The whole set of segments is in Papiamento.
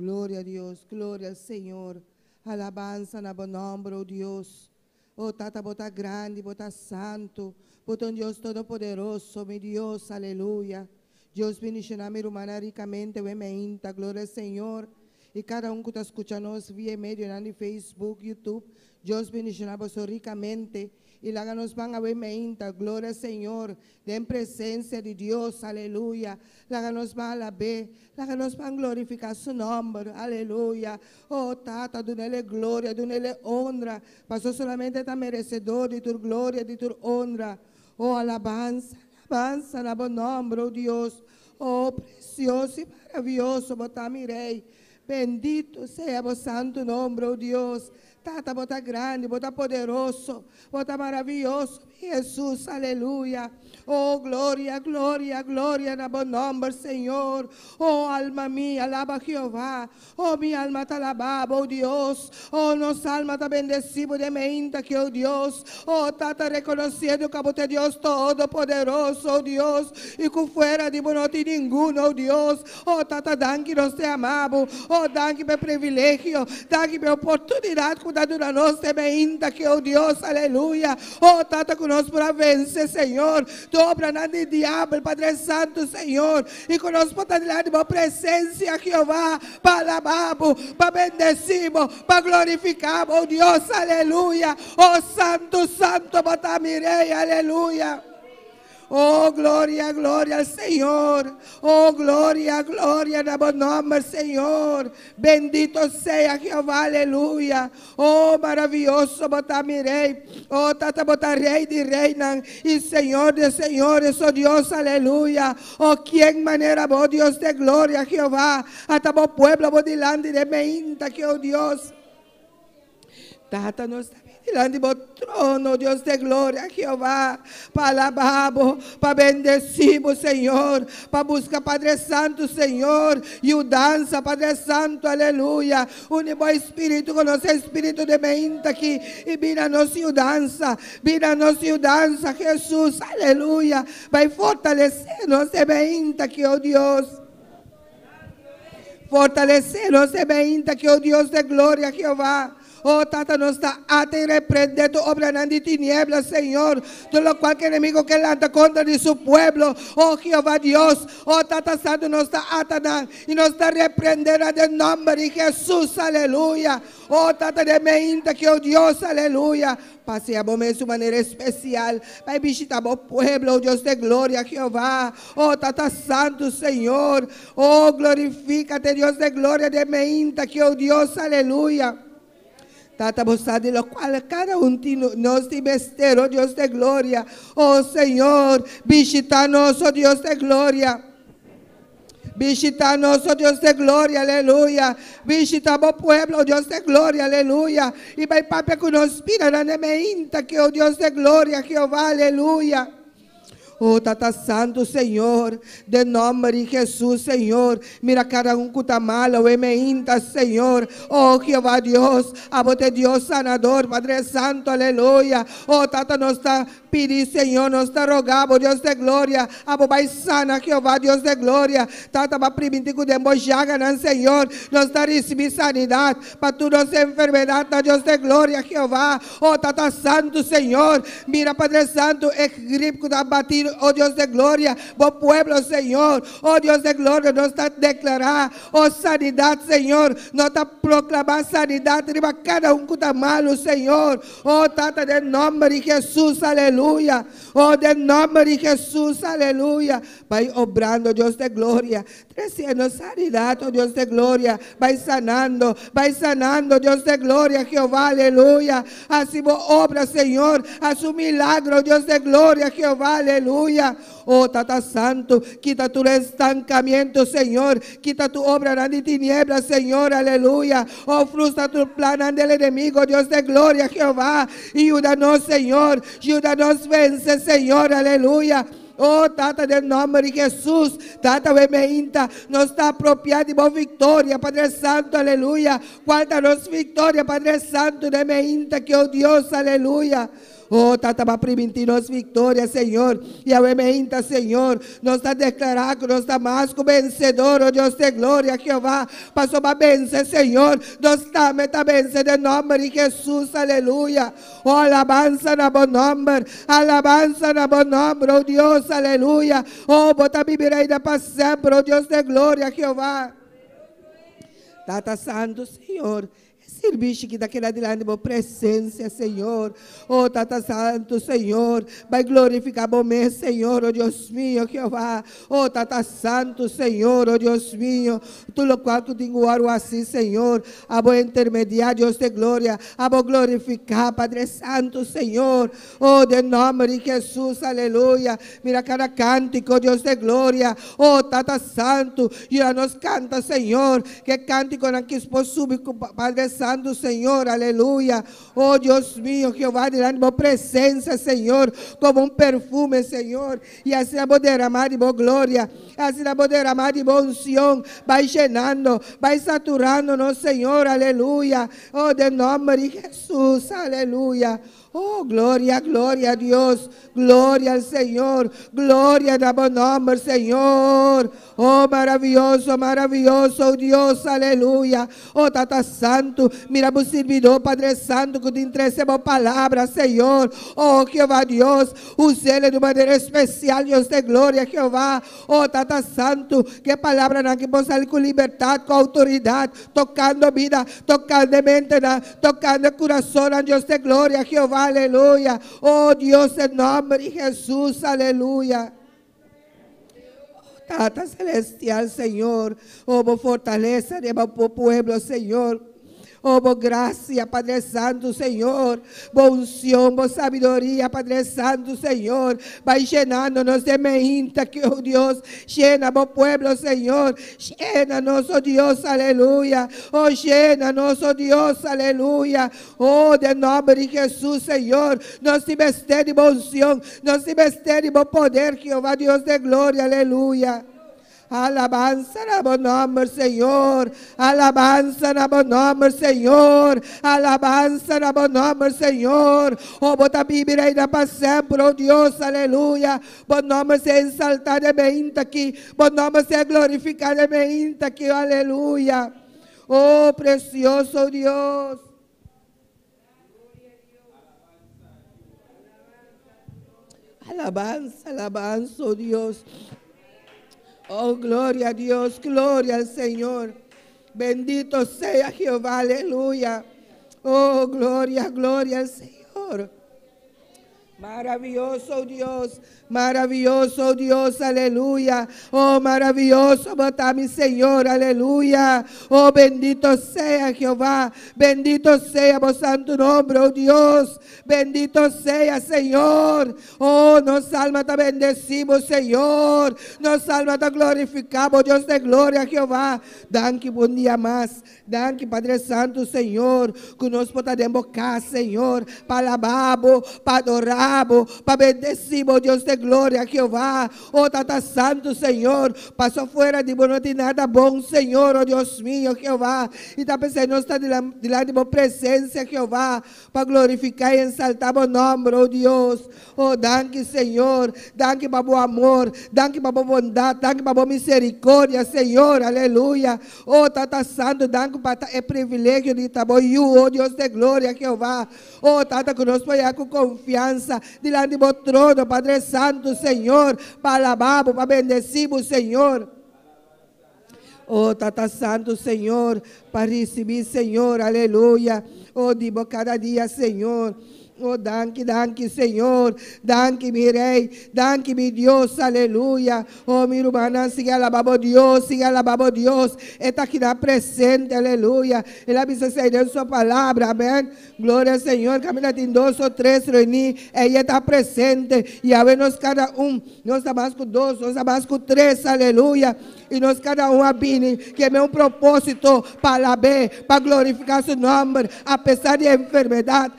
Gloria a Dios, gloria al Señor. Alabansa na bo nòmber, o Dios. O Tata, bo ta grandi, bo ta santu, bo ta un Dios todopoderoso, mi Dios, aleluya. Dios bendishoná mi rumannan rikamente, awe mainta, gloria al Señor. I kada un ku ta skucha nos via medionan di Facebook, YouTube, Dios bendishoná boso rikamente. I laga nos ban awe mainta, gloria al Señor, den presensia di Dios, aleluya. Laga nos ban alab'é, laga nos ban glorifiká su nòmber, aleluya. Oh Tata, dun'El e gloria, dun'El e honra, pasobra solamente E ta meresedor di tur gloria, di tur honra. Oh alabansa, alabansa na bo nòmber, oh Dios. Oh presioso i maravioso bo ta, mi Rei. Bendito sea bo santu nomber, oh Dios. Tata, bo ta grandi, bo ta poderoso, bo ta maravioso, mi Hesus, aleluya. Oh, gloria, gloria, gloria na bo nomber, Señor. Oh, alma mi, alaba Jehová. Oh, mi alma ta alabá bo, oh Dios. Oh, nos alma ta bendesí bo den meinta aki, oh Dios. Oh, Tata, rekonosiendo ku abo ta e Dios Todopoderoso, oh Dios, i ku fuera di bo no tin ningun, oh Dios. Oh Tata danki nos te ama bo. Oh danki pa e privilegio, danki pa e oportunidat ku ta duna nos te meinta aki, oh Dios, aleluya. Oh Tata ku nos por a vense Señor tur obranan di diabel, Padre Santu Señor, i ku nos por ta dilanti bo presensia Jehová pa alaba bo, pa bendesi bo, pa glorifiká bo, oh Dios, aleluya. Oh Santu, Santu bo ta mi Rey, aleluya. Oh, gloria, gloria al Señor. Oh, gloria, gloria na bo nomber, Señor. Bendito sea Jehová, aleluya. Oh, maravioso bo ta mi Rey. Oh, Tata, bo ta Rey di reynan y Señor de señores, oh Dios, aleluya. Oh, quién manera bo, Dios de gloria, Jehová. Ata bo pueblo bo dilanti den meinta aki, oh Dios. Tata, nos ta bin dilanti bo trono, Dios de gloria, Jehová, pa alabá bo, pa bendesí bo, Señor, pa buska Padre Santu, Señor, yudansa, Padre Santu, aleluya. Uni bo Espíritu ku nos espíritu den meinta aki i bin na nos yudansa, bin na nos yudansa, Jesús, aleluya. Bai fortalesé nos den meinta aki, o Dios. Fortalesé nos e meinta ki, o Dios de gloria, Jehová. O Tata, nos ta ata i reprendé tur obranan di tiniebla, Señor, tur lokual ku enemigo ke lanta kontra di su pueblo. O Jehová Dios, o Tata Santu, nos ta ata nan i nos ta reprendé nan den nòmber di Hesus. Aleluya. O Tata, den meinta ki, o Dios, aleluya. Pasea bo mes un manera especial pa e bishita bo pueblo, oh Dios de gloria, Jehová. Oh Tata Santu, Señor. Oh, glorifícate, Dios de gloria, den meinta aki, oh Dios, aleluya. Tata, bo sa di locual cada un tin nos tin mester, oh Dios de gloria. Oh Señor, bishita nos, oh Dios de gloria. Bishita nos, oh Dios de gloria, aleluya. Bishita bo pueblo, oh Dios de gloria, aleluya. I bai papia ku nos bida den meinta aki, oh Dios de gloria, Jehová, aleluya. Oh Tata Santu, Señor, den nòmber di Hesus, Señor, mira kada un ku ta mal awe meinta, Señor. Oh Jehová Dios, abo ta e Dios sanador, Padre Santu, aleluya. Oh Tata, nos ta Pidi, Señor, nos ta roga bo, Dios de gloria, abo bai sana, Jehová, Dios de gloria. Tata, bo a primintí ku den bo llaganan, Señor, nos ta risibí sanidat pa tur nos enfermedadnan, Dios de gloria, Jehová. Oh, Tata Santu, Señor, mira, Padre Santu, e grip ku ta batí, oh Dios de gloria, bo pueblo, Señor. Oh, Dios de gloria, nos ta deklará, oh, sanidat, Señor. Nos ta proklamá sanidat riba kada un ku ta malu, Señor. Oh Tata den nomber di Jesus aleluya oh den nomber di Jesus aleluya bai obrando Dios de gloria treciendo sanidad oh Dios de gloria bai sanando bai sanando Dios de gloria Jehová aleluya haci bo obra Señor haci un milagro Dios de gloria Jehová aleluya Oh Tata Santu, kita tur estankamiento, Señor. Kita tur obranan di tiniebla, Señor. Aleluya. Oh, frustra tur plannan del enemigo, Dios de gloria, Jehová. I yuda nos, Señor. Yuda nos vence, Señor. Aleluya. Oh, Tata, den nomber di Jesús, Tata, we meinta, nos ta apropia di bo victoria, Padre Santo, aleluya. Cual ta nos victoria, Padre Santo, den meinta ki, oh Dios, aleluya. Oh, Tata, pa primintí nos viktoria, Señor. I awe meinta, Señor, nos ta deklará ku nos ta mas ku vensedor, oh Dios de gloria, Jehová. Paso b'a vense, Señor. Nos tambe ta vense den nòmber di Hesus, aleluya. Oh, alabansa na bo nòmber, alabansa na bo nòmber, oh Dios, aleluya. Oh, bo ta bibi reina pa semper, oh Dios de gloria, Jehová. Tata Santu, Señor, e sirbishi ki ta keda dilanti bo presensia, Señor. Oh, Tata Santu, Señor, bai glorifiká bo mes, Señor, oh Dios mio, Jehová. Oh, Tata Santu, Señor, oh Dios mio, tur lokual ku tin ku wòrdu hasi, Señor, abo intermediá, Dios de gloria, abo glorifiká, Padre Santu, Señor. Oh, den nòmber di Hesus, aleluya. Mira kada kántiko, Dios de gloria. Oh, Tata Santu, yuda nos kanta, Señor. Ke kántikonan kis por subi ku Padre Santu, Señor, aleluya. Oh, Dios mio, Jehová, dilanti bo presensia, Señor, komo un perfume, Señor. I asina bo deramá di bo gloria, asina bo deramá di bo unsion, bai shenando, bai saturando nos, Señor, aleluya. Oh, den nòmber di Hesus, aleluya. Oh, gloria, gloria a Dios, gloria al Señor, gloria na bo nomber, Señor. Oh, maraviyoso, maraviyoso, oh Dios, aleluya. Oh, Tata Santu, mira bo sirbidó, Padre Santu, ku tin trese bo palabra, Señor. Oh, Jehová Dios, us'é di un manera espesial, Dios de gloria, Jehová. Oh, Tata Santu, ku e palabranan aki por sali ku libertat, ku outoridat, tokando bida, tokando e mentenan, tokando e kurasonnan, Dios te gloria, Jehová, aleluya. Oh, Dios, den nòmber di Hesus, aleluya. Oh, Tata Celestial, Señor, oh, bo fortalesa riba bo pueblo, Señor. Oh, bo gracia, Padre Santu, Señor. Bo unción, bo sabiduria, Padre Santu, Señor. Bai llenando nos de meinta ki, oh Dios. Llena bo pueblo, Señor. Llena nos, oh Dios, aleluya. Oh, llena nos, oh Dios, aleluya. Oh, den nòmber di Hesus, Señor. Nos tin mester di bo unción. Nos tin mester di bo poder, Jehová Dios de gloria, aleluya. Alabansa na bo nòmber, Señor. Alabansa na bo nòmber, Señor. Alabansa na bo nòmber, Señor. Oh, bo ta bibi reina pa semper, oh Dios, aleluya. Bo nòmber sea ensaltá den meinta aki. Bo nòmber sea glorifiká den meinta aki, aleluya. Oh, precioso Dios. Alabanza, alabanza, oh Dios. Oh, gloria a Dios, gloria al Señor. Bendito sea Jehová, aleluya. Oh, gloria, gloria al Señor. Maravioso Dios, maravioso Dios, aleluya. Oh, maravioso bo ta mi Señor, aleluya. Oh, bendito sea Jehová, bendito sea bo santo nombre, oh Dios. Bendito sea Señor. Oh, nos alma ta bendeci bo, Señor. Nos alma ta glorifica bo, Dios de gloria, Jehová. Danki pa un dia mas. Danki Padre Santu Señor ku nos por ta den bo kas Señor pa alabá bo, pa adorá bo, pa bendesí bo Dios de gloria Jehová. O Tata Santu Señor, paso fuera di bo no tin nada bon Señor, o Dios mio Jehová. I ta p'esei nos ta dilanti bo presensia Jehová pa glorifiká i ensaltá bo nòmber, o Dios. O danki Señor, danki pa bo amor, danki pa bo bondat, danki pa bo misericordia Señor, aleluya. O Tata Santu, danki pa ta e privilegio di ta bo yu, o Dios de gloria Jehová. O Tata ku nos por yega ku konfiansa dilanti bo trono, Padre Santu Señor, pa alabá bo, pa bendesí bo Señor. O Tata Santu Señor, pa risibí Señor, aleluya. O di bo kada dia Señor. O danki, danki Señor, danki mi Rey, danki mi Dios, aleluya. O mi rumannan sigui alabá bo Dios, sigui alabá bo Dios. E ta keda presente, aleluya. El a bisa esei den su palabra, amén. Gloria al Señor, kaminda tin dos o tres reuní, ei e ta presente. Yahweh nos kada un, nos ta mas ku dos, nos ta mas ku tres, aleluya. I nos kada un a bini keme un propósito pa alab'é, pa glorifiká su nòmber, apesar di enfermedat,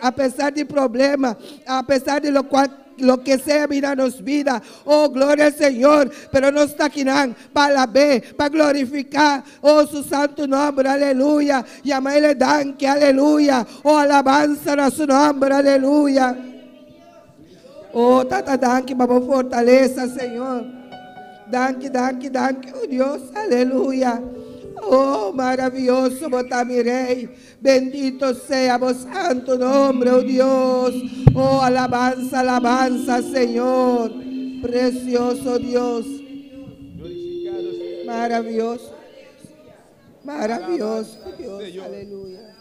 apesar di problema, apesar di lokual. Loke sea bira nos bida, oh gloria al Señor, pero nos ta akinan pa alab'é, pa glorifiká, oh su santu nòmber, aleluya, yama el e danki, aleluya, oh alabansa na su nòmber, aleluya. Oh Tata danki pa bo fortalesa, Señor. Danki, danki, danki, oh Dios, aleluya. Oh maravioso bo ta mi Rey. Bendito sea bo santo nombre, oh Dios. Oh, alabanza, alabanza, Señor. Precioso Dios. Maravilloso. Maravilloso Dios. Aleluya.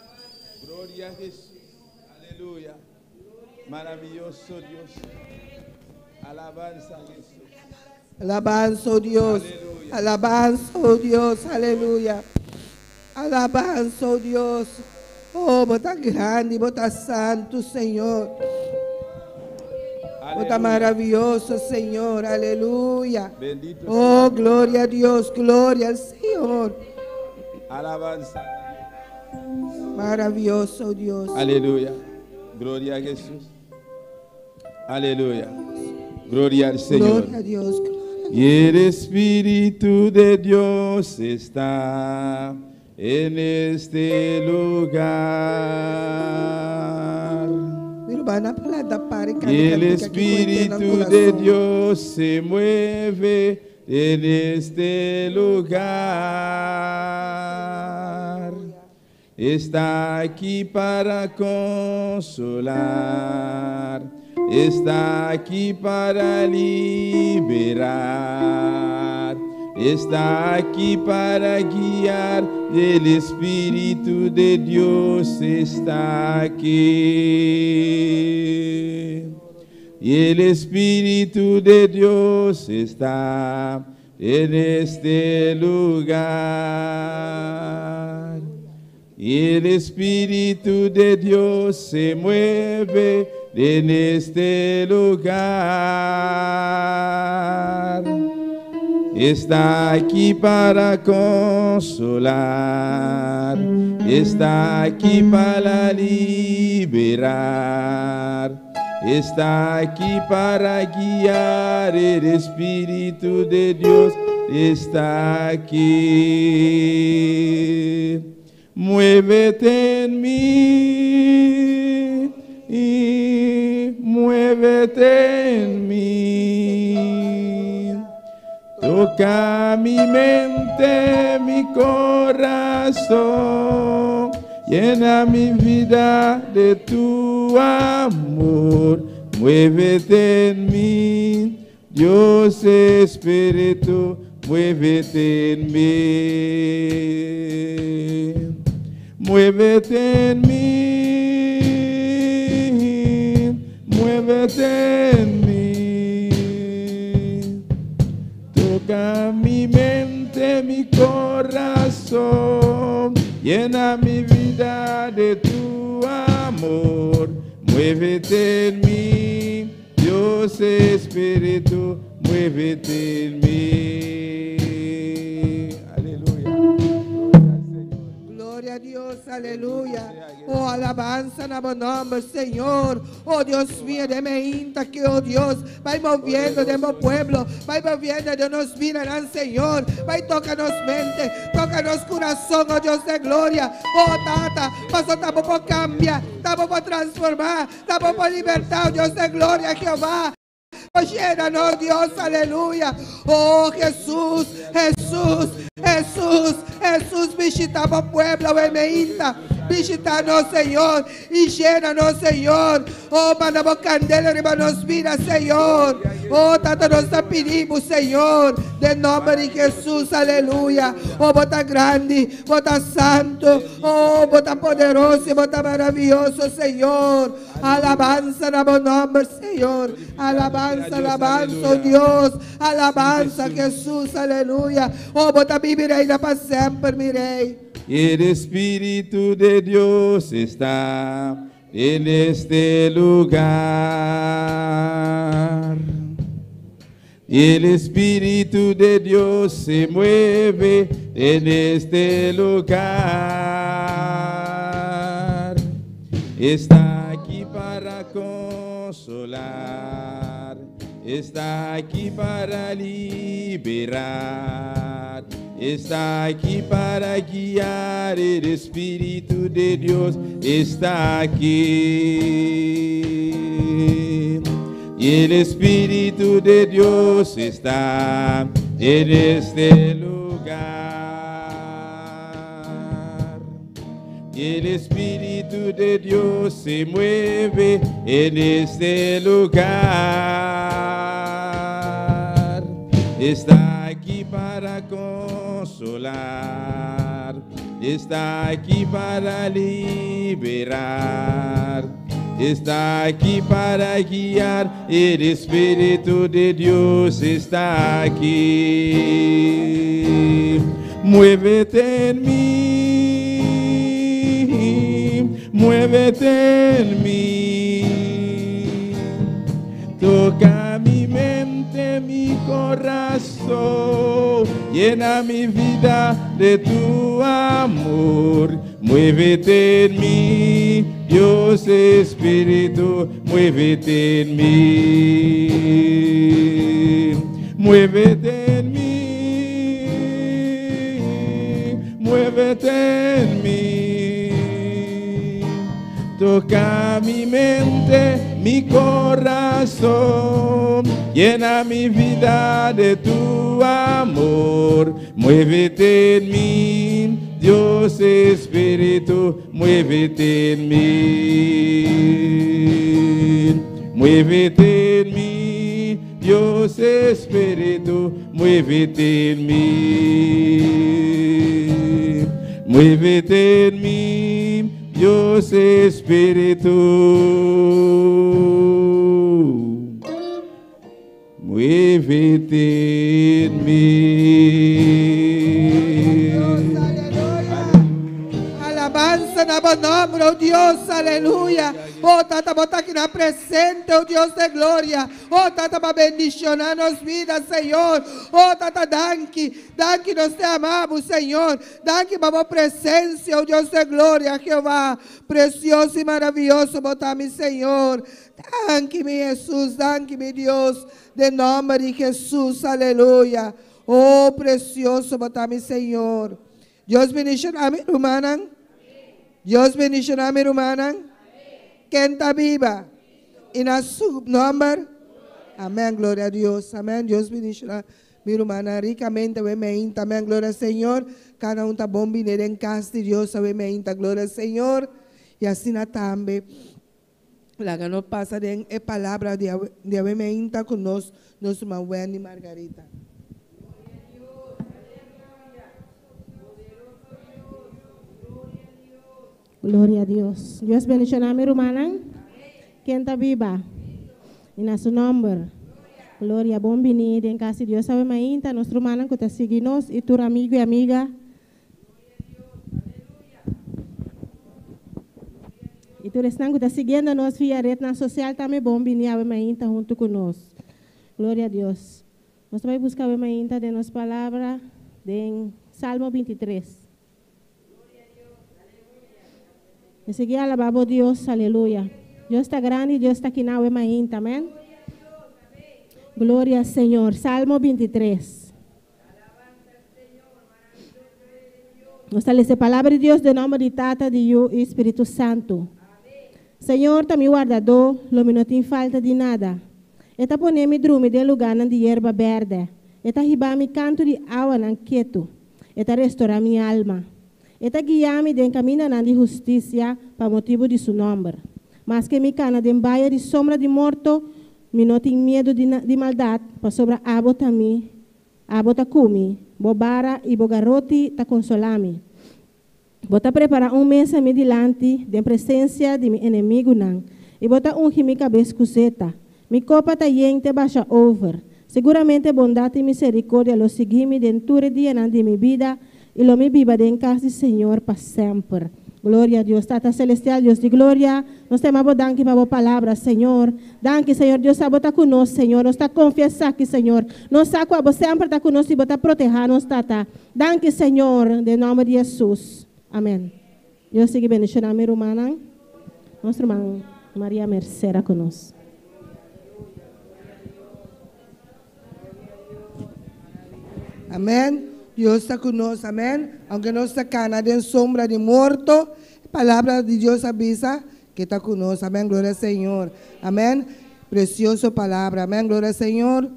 Gloria a Jesús. Aleluya. Maravilloso Dios. Alabanza a Jesús. Alabanza, oh Dios. Alabanza, oh Dios. Aleluya. Alabanza, oh Dios. Oh, bo ta grandi, bo ta santu, Señor. Bo ta maravioso, Señor. Aleluya. Bendito Oh, gloria a Dios, gloria al Señor. Alabanza. Maravioso, Dios. Aleluya. Gloria a Jesús. Aleluya. Gloria al Señor. Gloria a Dios. Y el Espíritu de Dios está en este lugar. Y el Espíritu de Dios se mueve en este lugar. Está aquí para consolar, está aquí para liberar, está aquí para guiar, el Espíritu de Dios está aquí. Y el Espíritu de Dios está en este lugar. Y el Espíritu de Dios se mueve en este lugar. Está aquí para consolar, está aquí para liberar, está aquí para guiar. El Espíritu de Dios está aquí. Muévete en mí y muévete en mí. Toca mi mente, mi corazón, llena mi vida de tu amor. Muévete en mí, Dios Espíritu, muévete en mí. Muévete en mí, muévete en mí. Toca mi mente, mi corazón, llena mi vida de tu amor. Muévete en mí, Dios Espíritu, muévete en mí. Aleluya. Gloria a Dios, aleluya. Oh, alabanza na bo nòmber, Señor. Oh, Dios mío, den e mainta aki, oh Dios. Bai moviendo den bo pueblo. Bai moviendo den nos bidanan, Señor. Bai toka nos mente, toka nos kurason, oh Dios de gloria. Oh, Tata, paso ta bo por kambia, ta bo por transformá, ta bo por libertá, oh Dios de gloria, Jehová. Oh, llénanos, Dios, aleluya. Oh, Jesús, Jesús, Jesús, Jesús, bishitá bo pueblo, e mainta. Bishitá nos, Señor, i yena nos, Señor. Oh, manda bo kandela riba nos bida, Señor. Oh, Tata, nos ta pidi, Señor, den nòmber di Jesús, aleluya. Oh, bo ta grandi, bo ta santu, oh, bo ta poderoso, bo ta maravioso, Señor. Alabansa na bo nòmber, Señor. Alabansa, alabansa, oh Dios. Alabansa, Jesús, aleluya. Oh, bo ta biba i reina pa semper, mi Rei. El Espíritu de Dios está en este lugar. Y el Espíritu de Dios se mueve en este lugar. Está aquí. aquí para consolar, está aquí para liberar, está aquí para guiar, el Espíritu de Dios está aquí. Y el Espíritu de Dios está en este lugar. Y el Espíritu de Dios se mueve en este lugar. Está aquí para consolar. Está aquí para liberar. Está aquí para guiar. El Espíritu de Dios está aquí. Muévete en mí. Muévete en mí. Toca mi mente, mi corazón. Llena mi vida de tu amor. Muévete en mí, Dios Espíritu, muévete en mí. Muévete en mí. Muévete en mí. Toca mi mente, mi corazón, llena mi vida de tu amor. Muévete en mí, Dios Espíritu, muévete en mí. Muévete en mí, Dios Espíritu, muévete en mí. Muévete en mí, Dios Espíritu. Muévete en mí. Dios, aleluya. Alabanza na bo nomber, oh Dios, aleluya. Oh Tata, bo ta aki na presente, oh Dios de gloria. Oh Tata, pa bendiciona nos bida, Señor. Oh Tata, danki, danki, nos te amamos, Señor. Danki pa bo presencia, oh Dios de gloria, Jehová. Precioso y maravilloso, bo ta mi Señor. Danki, mi Jesus, danki, mi Dios. Den nomber di Jesus, aleluya. Oh, precioso, bo ta mi Señor. Dios bendiciona mi rumannan. Dios bendiciona mi rumannan. Ken ta biba? Y na su nomber. Amén, gloria a Dios. Amén. Dios bendiciona mi rumannan ricamente. Amén, amén, gloria al Señor. Cada un ta bon bini den cas di Dios. Amén, gloria al Señor. Y asina tambe. Laga nos pasa den e palabra di awe mainta cu nos, nos ruman Wendy Margarita. Gloria a Dios. Dios bendiciona mi rumannan. Ken ta biba? Y na su nomber. Gloria, bon bini den cas di Dios awe mainta, nos rumannan cu ta sigui nos y tur amigo y amiga. Y tur esnan cu ta siguiendo nos via rednan social tambe bon bini awe mainta hunto cu nos. Gloria a Dios. Nos ta bay busca awe mainta den nos palabra den Salmo 23. Mi sigui alaba bo Dios, aleluya. Dios ta grandi, Dios ta aki na awe mainta, amen. Gloria al Señor. Salmo 23. Nos ta lesa e palabra di Dios den nomber di Tata, di Yu i Spiritu Santu. Señor ta mi wardadó, lo mi no tin falta di nada. E ta pone mi drumi den lugánan di yerba bèrdè. E ta hiba mi kantu di awanan ketu. E ta restorá mi alma. E ta guia mi den kamindanan di hustisia pa motibu di su nòmber. Maske mi kana den baye di sombra di morto, mi no tin miedu di di maldat, pasobra abo ta mi, abo ta ku mi, bo bara i bo garoti ta konsolá mi. Bo ta prepará un mesa mi dilanti den presensia di mi enemigunan, i bo ta ungi mi kabes ku zeta. Mi kopa ta yen te basha over. Seguramente bondat i miserikordia lo sigui mi den tur e dianan di mi bida, i lo mi biba den kas di Señor pa semper. Gloria a Dios. Tata Celestial, Dios di gloria, nos ta yama Bo danki pa Bo palabra, Señor. Danki, Señor Dios, Abo ta ku nos, Señor. Nos ta konfia esaki, Señor. Nos sa ku Abo semper ta ku nos i Bo ta protehá nos, Tata. Danki, Señor, den nòmber di Hesus. Amèn. Dios sigui bendishoná mi rumannan. Nos ruman. Maria Mercera ku nos. Amèn. Dios ta ku nos. Amèn. Aunke nos ta kana den sombra di morto, e Palabra di Dios a bisa ku e ta ku nos. Amèn. Gloria Señor. Amèn. Presioso palabra. Amèn. Gloria Señor.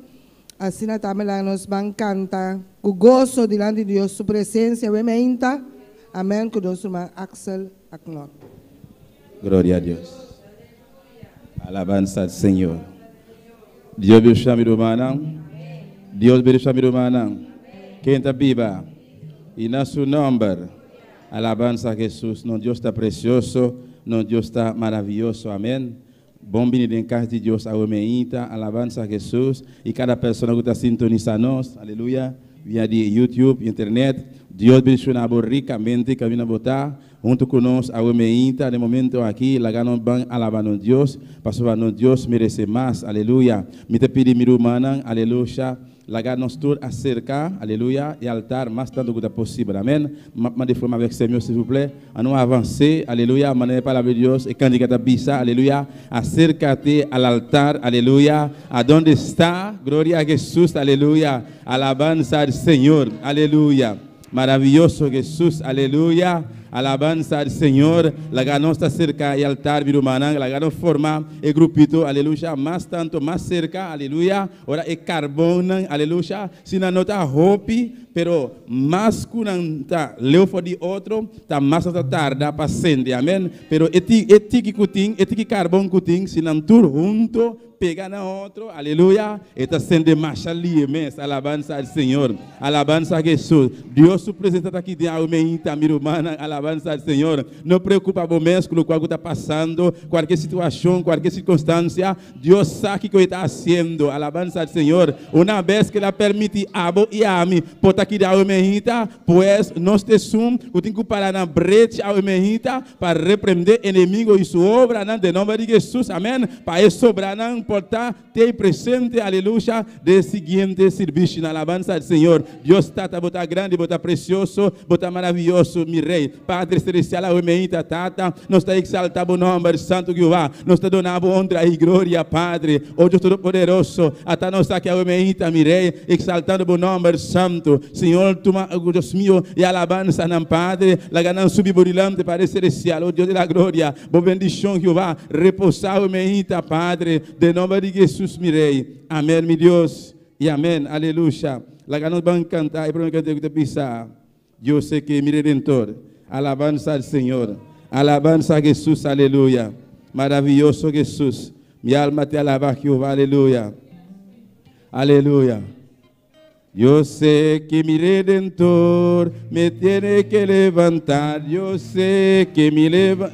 Asina tambe laga nos ban kanta ku goso dilanti di Dios su presensia awe meinta. Amèn. Ku nos ruman Axel Aknot. Gloria a Dios. Alabanza al Señor. Dios bendiciona mi rumannan. Dios bendiciona mi rumannan. Ken ta biba? Y na su nomber. Alabanza a Jesús. Nos Dios ta precioso. Nos Dios ta maravilloso. Amén. Bon bini den cas di Dios awe meinta. Alabanza a Jesús. Y cada persona cu ta sintonisa nos. Aleluya. Via di YouTube, internet. Dios bendiciona bo ricamente caminda bo ta. Huntu ku nos awe meinta den momento aki, laga nos ban alaba nos Dios, pasobra nos Dios merese mas. Aleluya! Mi ta pidi mi rumannan, alelusha, laga nos tur aserka, aleluya, e altar mas tantu ku ta posibel. Amen. Map mande forma avèk Señor, silvouplè. Anu avanse, aleluya, manera e Palabra di Dios, e kantika ta bisa, aleluya, Aserkate al altar, aleluya, adonde sta, gloria a Jesus, aleluya, alabansa al Señor, aleluya. Maraviyoso Jesus aleluya alabansa al Señor laga nos ta serka e altar mi rumannan laga nos forma e grupito aleluya mas tanto mas serka aleluya ora e karbonnan aleluya si nan no ta hopi pero mas ku nan ta leu for di otro ta mas nan ta tarda pa sende amen pero e e tiki ku tin e tiki karbon ku tin si nan tur hunto Pega na otro, aleluya, e ta sende masha lie mes, alabansa al Señor, alabansa a Jesus, Dios su presencia ta aki den awe meinta, mi rumannan, alabansa al Señor, no preocupa bo mes cu locual cu ta pasando, cualkier situacion, cualkier circunstancia, Dios sa kico e ta haciendo, alabansa al Señor, una bes cu el a permiti abo y ami por ta aki den awe meinta, pues nos ta esun cu tin cu para na brecha awe meinta, Pa reprendé enemigo i su obranan den nomber di Jesus, amen, pa e sobranan por ta tei presente, aleluya, den e siguiente sirbishi na alabansa al Señor. Dios Tata, bo ta grandi, bo ta precioso, bo ta maraviyoso, mi Rey. Padre Celestial, awe meinta, Tata, nos ta exalta bo nomber santo Jehová, nos ta duna bo honra i gloria, Padre, o Dios Todopoderoso, ata nos aki awe meinta, mi Rey, exaltando bo nomber santo. Señor, tuma, Dios mio, e alabansanan, Padre, laga nan subi bo dilanti, Padre Celestial, oh Dios di la gloria, bo bendicion, Jehová, reposa awe meinta, Padre, den nomber di Jesus, mi Rey. Amen, mi Dios, y amen. Aleluya. Laga nos ban canta e prome cantica cu ta bisa, Yo sé que mi Redentor. Alabanza al Señor. Alabanza a Jesus, aleluya. Maravilloso Jesus. Mi alma te alaba, Jehová, aleluya. Aleluya. Yo sé que mi Redentor me tiene que levantar. Yo sé que mi leva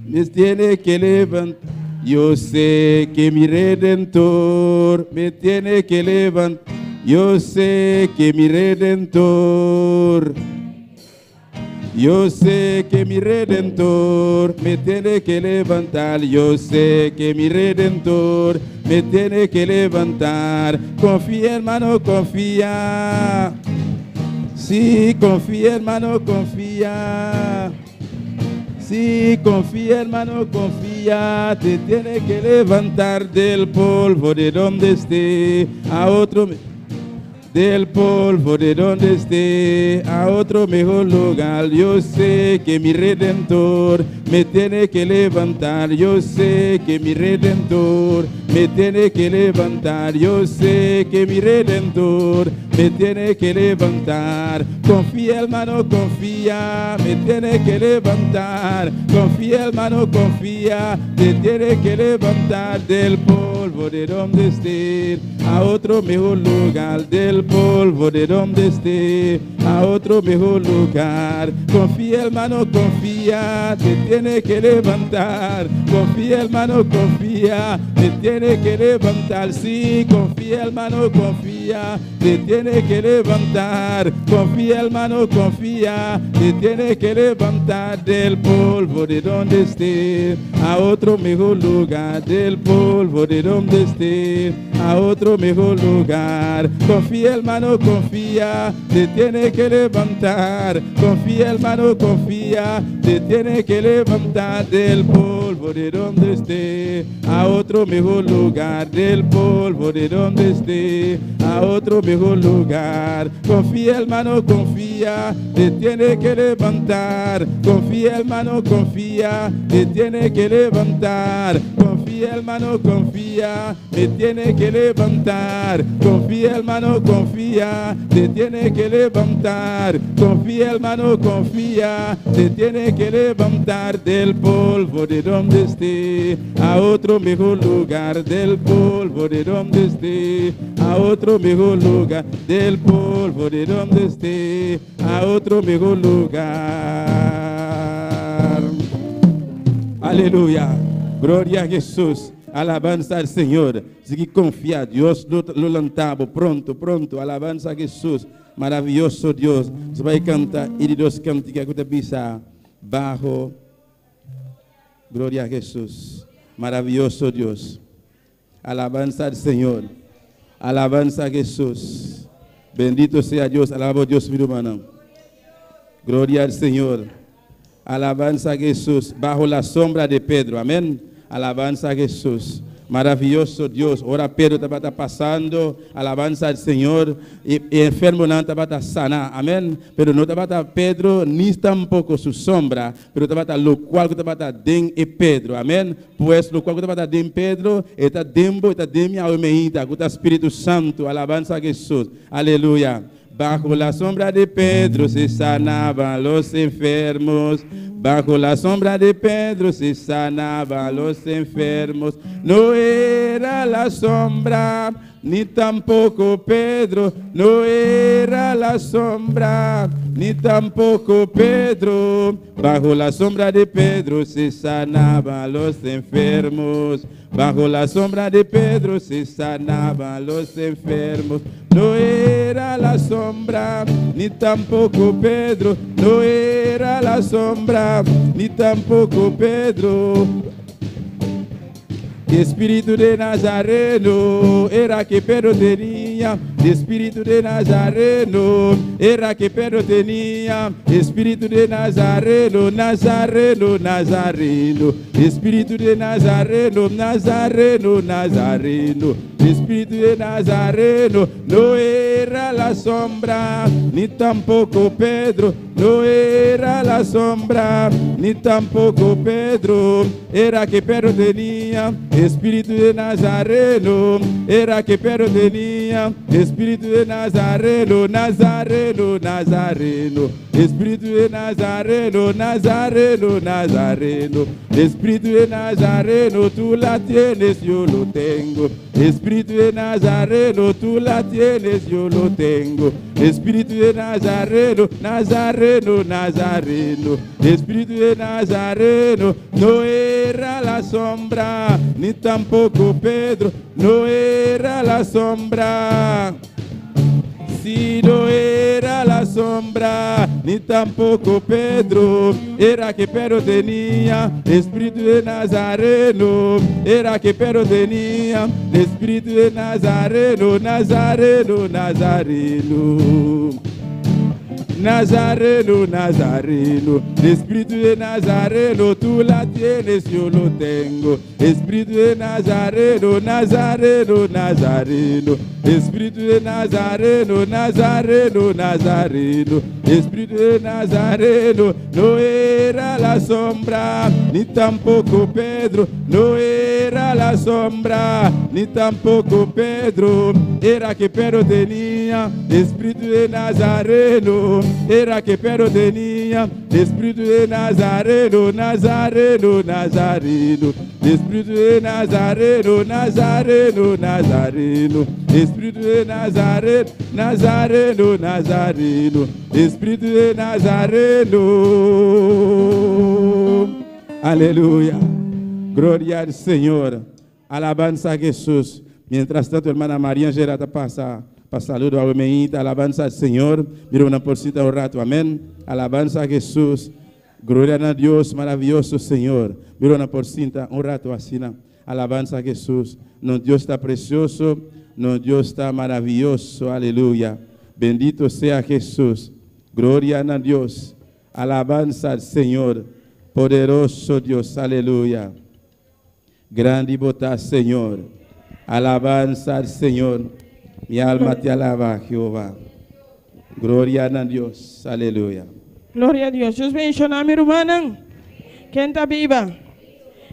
me tiene que levantar. Yo sé que mi Redentor me tiene que levantar. Yo sé que mi Redentor. Yo sé que mi Redentor me tiene que levantar. Yo sé que mi Redentor me tiene que levantar. Confía, hermano, confía. Sí, confía, hermano, confía. Sí, confía, hermano, confía. Te tiene que levantar del polvo de donde esté a otro del polvo de donde esté a otro mejor lugar. Yo sé que mi Redentor me tiene que levantar. Yo sé que mi Redentor me tiene que levantar. Yo sé que mi Redentor me tiene que levantar. Confía, hermano, confía. Me tiene que levantar. Confía, hermano, confía. Te tiene que levantar del polvo de donde esté a otro mejor lugar. Del polvo de donde esté a otro mejor lugar. Confía, hermano, confía. Te tiene que levantar. Confía, hermano, confía. Te tiene que levantar. Sí, confía, hermano, confía. Te tiene que levantar. Confía, hermano, confía. Te tiene que levantar del polvo de donde esté a otro mejor lugar. Del polvo de donde esté a otro mejor lugar. Confía, hermano, confía. Te tiene que levantar. Confía, hermano, confía. Te tiene que levantar del polvo. polvo de donde esté a otro mejor lugar, del polvo de donde esté a otro mejor lugar. Confía, hermano, confía, te tiene que levantar. Confía, hermano, confía, te tiene que levantar. Confía, hermano, confía, me tiene que levantar. Confía, hermano, confía, te tiene que levantar. Confía, hermano, confía, te tiene que levantar del polvo de donde esté a otro mejor lugar, del polvo de donde esté a otro mejor lugar, del polvo de donde esté a otro mejor lugar. Aleluya. Gloria a Jesús. Alabanza al Señor. Sigue confía. Dios lo levantaba pronto, pronto. Alabanza a Jesús. Maravilloso Dios. Se va a cantar y Dios canta que te pisa bajo. Gloria a Jesús. Maravilloso Dios. Alabanza al Señor. Alabanza a Jesús. Bendito sea Dios. Alabo a Dios, mi hermano. Gloria al Señor. Alabanza a Jesús. Bajo la sombra de Pedro. Amén. Alabanza a Jesús. Maravilloso Dios. Ahora Pedro estaba pasando. Alabanza al Señor. Y enfermo no estaba sana. Amén. Pero no estaba Pedro ni tampoco su sombra. Pero estaba lo cual estaba den e Pedro. Amén. Pues lo cual estaba den Pedro. Está dembo, está demia omeita. Espíritu Santo. Alabanza a Jesús. Aleluya. Bajo la sombra de Pedro se sanaban los enfermos. Bajo la sombra de Pedro se sanaban los enfermos. No era la sombra, ni tampoco Pedro. No era la sombra, ni tampoco Pedro. Bajo la sombra de Pedro se sanaban los enfermos. Bajo la sombra de Pedro se sanaban los enfermos. No era la sombra, ni tampoco Pedro. No era la sombra, ni tampoco Pedro. Espíritu de Nazareno era que Pedro tenía. Espíritu de Nazareno era que Pedro tenía. Espíritu de Nazareno, Nazareno, Nazareno. Espíritu de Nazareno, Nazareno, Nazareno. Espíritu de Nazareno no era la sombra, ni tampoco Pedro. No era la sombra, ni tampoco Pedro. Era que Pedro tenía. Espíritu de Nazareno, era que Pedro tenía. Espíritu de Nazareno, Nazareno, Nazareno. Espíritu de Nazareno, Nazareno, Nazareno. Espíritu de Nazareno, tú la tienes, yo lo tengo. Espíritu de Nazareno, tú la tienes, yo lo tengo. Espíritu de Nazareno, Nazareno, Nazareno. Espíritu de Nazareno, no era la sombra, ni tampoco Pedro, no era la sombra. Si no era la sombra, ni tampoco Pedro, era que Pedro tenía Espíritu de Nazareno, era que Pedro tenía Espíritu de Nazareno, Nazareno, Nazareno. Nazareno, Nazareno, Espíritu de Nazareno, tú la tienes, yo lo tengo. Espíritu de Nazareno, Nazareno, Nazareno. Espíritu de Nazareno, Nazareno, Nazareno. Espíritu de Nazareno, no era la sombra, ni tampoco Pedro, no era la sombra, ni tampoco Pedro. Era que Pedro tenía Espíritu de Nazareno, era que Pedro tenía Espíritu de Nazareno, Nazareno, Nazareno. Espíritu de Nazareno, Nazareno, Nazareno. Espíritu de Nazareno, Nazareno, Nazareno. Espíritu de Nazareno. Aleluya. Gloria al Señor. Alabanza a Jesús. Mientras tanto, hermana María Angela pasa. Saludo a Omeita, alabanza al Señor. Mira una porcita un rato, amén. Alabanza a Jesús. Gloria a Dios, maravilloso Señor. Mira una porcita un rato así. Alabanza a Jesús. No, Dios está precioso. No, Dios está maravilloso. Aleluya. Bendito sea Jesús. Gloria a Dios. Alabanza al Señor. Poderoso Dios. Aleluya. Grandi bo ta, Señor. Alabansa al Señor. Mi alma te alaba, Jehová. Gloria na Dios. Aleluya. Gloria na Dios. Dios bendishoná mi rumannan. Ken ta biba?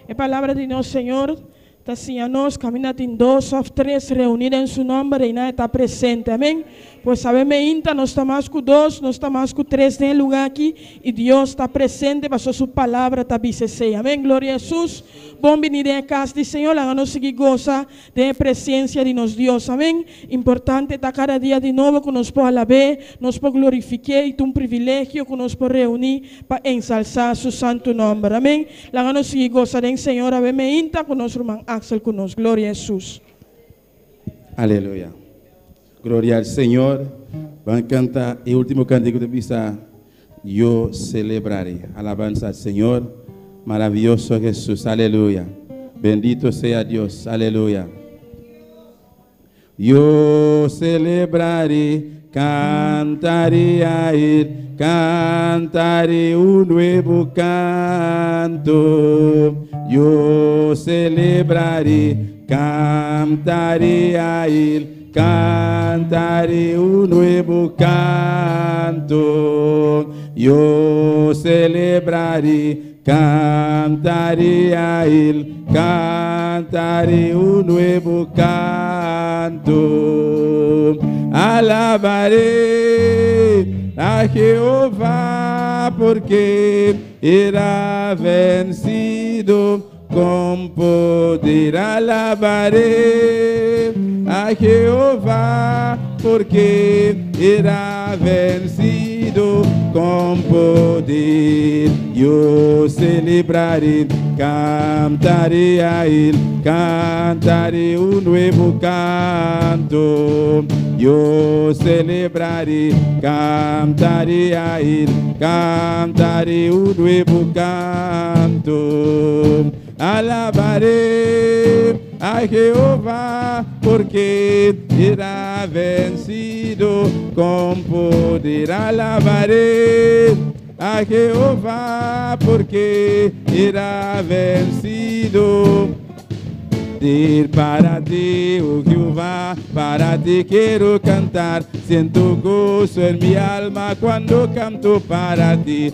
E palabra di nos Señor ta siña nos kaminda tin dos òf tres reuní den su nòmber, einan e ta presente. Amèn. Pues awe meinta nos ta mas ku dos, nos ta mas ku tres den e lugá aki i Dios ta presente pasobra su palabra ta bisa esei. Amèn. Gloria Hesus. Bon bini den e kas di Señor. Laga nos sigui gosa den e presensia di nos Dios. Amèn. Importante ta kada dia di nobo ku nos por alab'é, nos por glorifik'é i ta un privilegio ku nos por reuní pa ensalsá su santu nòmber. Amèn. Laga nos sigui gosa den Señor awe meinta ku nos ruman Axel ku nos. Gloria Hesus. Aleluya. Gloria al Señor. Ban kanta e último kantiko ta bisa, Yo celebraré. Alabanza al Señor. Maravilloso Jesús. Aleluya. Bendito sea Dios. Aleluya. Yo celebraré, cantaré a Él, cantaré un nuevo canto. Yo celebraré, cantaré a Él, cantaré un nuevo canto. Yo celebraré, cantaré a Él, cantaré un nuevo canto. Alabaré a Jehová porque Él ha vencido con poder. Alabaré a Jehová porque Él ha vencido con poder. Yo celebraré, cantaré a Él, cantaré un nuevo canto. Yo celebraré, cantaré a Él, cantaré un nuevo canto. Alabaré a Jehová porque Él ha vencido con poder. Alabaré a Jehová porque Él ha vencido. Para ti, oh Jehová, para ti quiero cantar. Siento gozo en mi alma cuando canto para ti,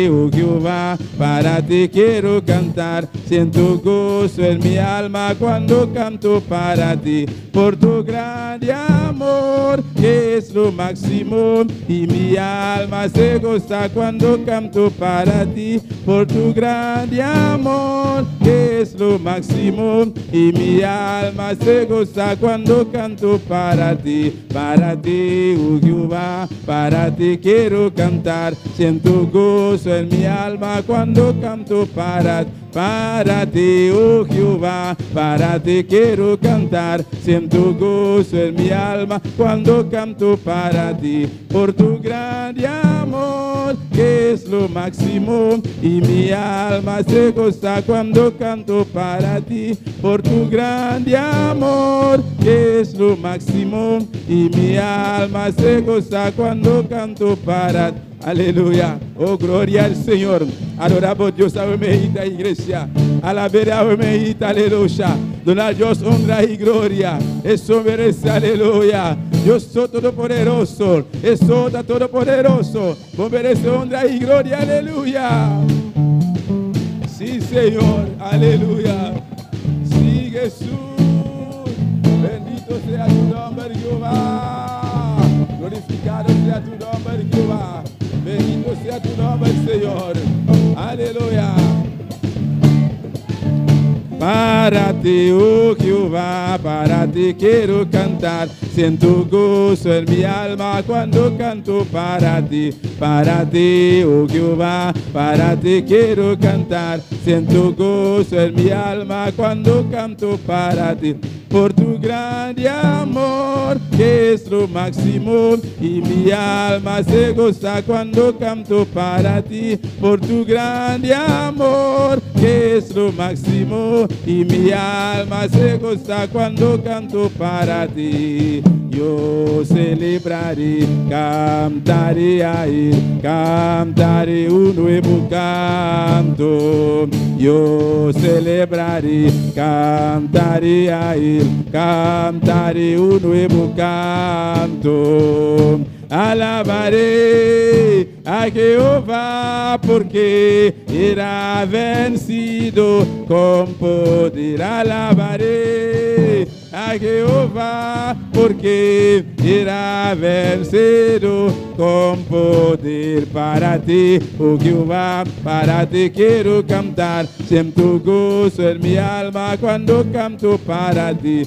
oh Jehová, para ti quiero cantar. Siento gozo en mi alma cuando canto para ti, por tu grande amor, que es lo máximo, y mi alma se goza cuando canto para ti, por tu grande amor, que es lo máximo, y mi alma se goza cuando canto para ti, oh Jehová, para ti quiero cantar. Siento gozo en mi alma cuando canto para ti, oh Jehová, para ti quiero cantar. Siento gozo en mi alma cuando canto para ti, por tu grande amor, que es lo máximo, y mi alma se goza cuando canto para ti, por tu grande amor, que es lo máximo, y mi alma se goza cuando canto para ti. Aleluya. Oh, gloria al Señor. Adoramos Dios, awe iglesia. Alabé awe aleluya. Duna Dios honra y gloria. Eso merece, aleluya. Dios todopoderoso. Eso está todopoderoso. Vos merece honra y gloria, aleluya. Sí, Señor, aleluya. Sí, Jesús. Bendito sea tu nombre, Jehová. Glorificado sea tu nombre, Jehová. Bendito sea tu nombre, Señor. Aleluya. Para ti, oh Jehová, para ti quiero cantar. Siento gozo en mi alma cuando canto para ti, oh Jehová, para ti quiero cantar. Siento gozo en mi alma cuando canto para ti. Por tu grande amor, que es lo máximo, y mi alma se goza cuando canto para ti. Por tu grande amor, que es lo máximo, y mi alma se goza cuando canto para ti. Yo celebraré, cantaré a Él, cantaré un nuevo canto. Yo celebraré, cantaré a Él, cantaré un nuevo canto. Alabaré a Jehová porque era vencido con poder. Alabaré a Jehová porque era vencido con poder. Para ti, oh Jehová, para ti quiero cantar. Siento gozo en mi alma cuando canto para ti,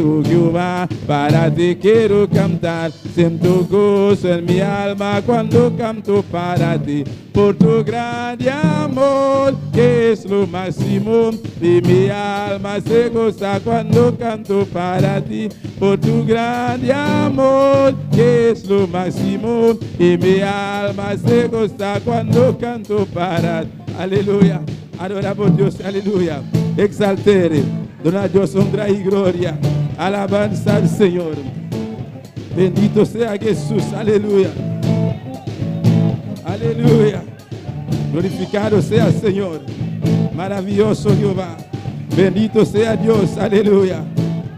oh Jehová, para ti quiero cantar. Siento gozo en mi alma cuando canto para ti, por tu grande amor, que es lo máximo, y mi alma se goza cuando canto para ti, por tu grande amor, que es lo máximo, y mi alma se goza cuando canto para ti. Aleluya. Adoramos a Dios, aleluya. Exaltere, dona a Dios honra y gloria. Alabanza al Señor. Bendito sea Jesús, aleluya. Aleluya. Glorificado sea el Señor. Maravilloso Jehová. Bendito sea Dios, aleluya.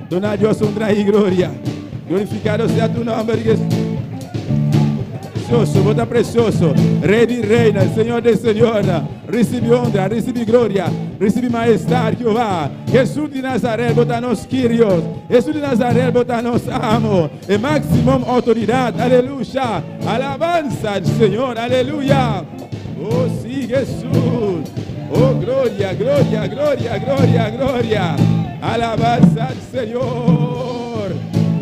Dona a Dios honra y gloria. Glorificado sea tu nombre, Jesús. Precioso, bota precioso. Rey y reina, Señor de señora. Recibe honra, recibe gloria, recibe majestad, Jehová. Jesús de Nazaret, botanos Kyrios. Jesús de Nazaret, botanos amo. El máximo autoridad, aleluya. Alabanza al Señor, aleluya. Oh sí, Jesús. Oh, gloria, gloria, gloria, gloria, gloria. Alabanza al Señor.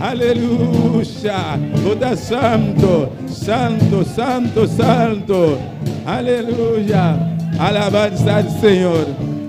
Aleluya. Bota santo, santo, santo, santo. Aleluya. Alabanza al Señor.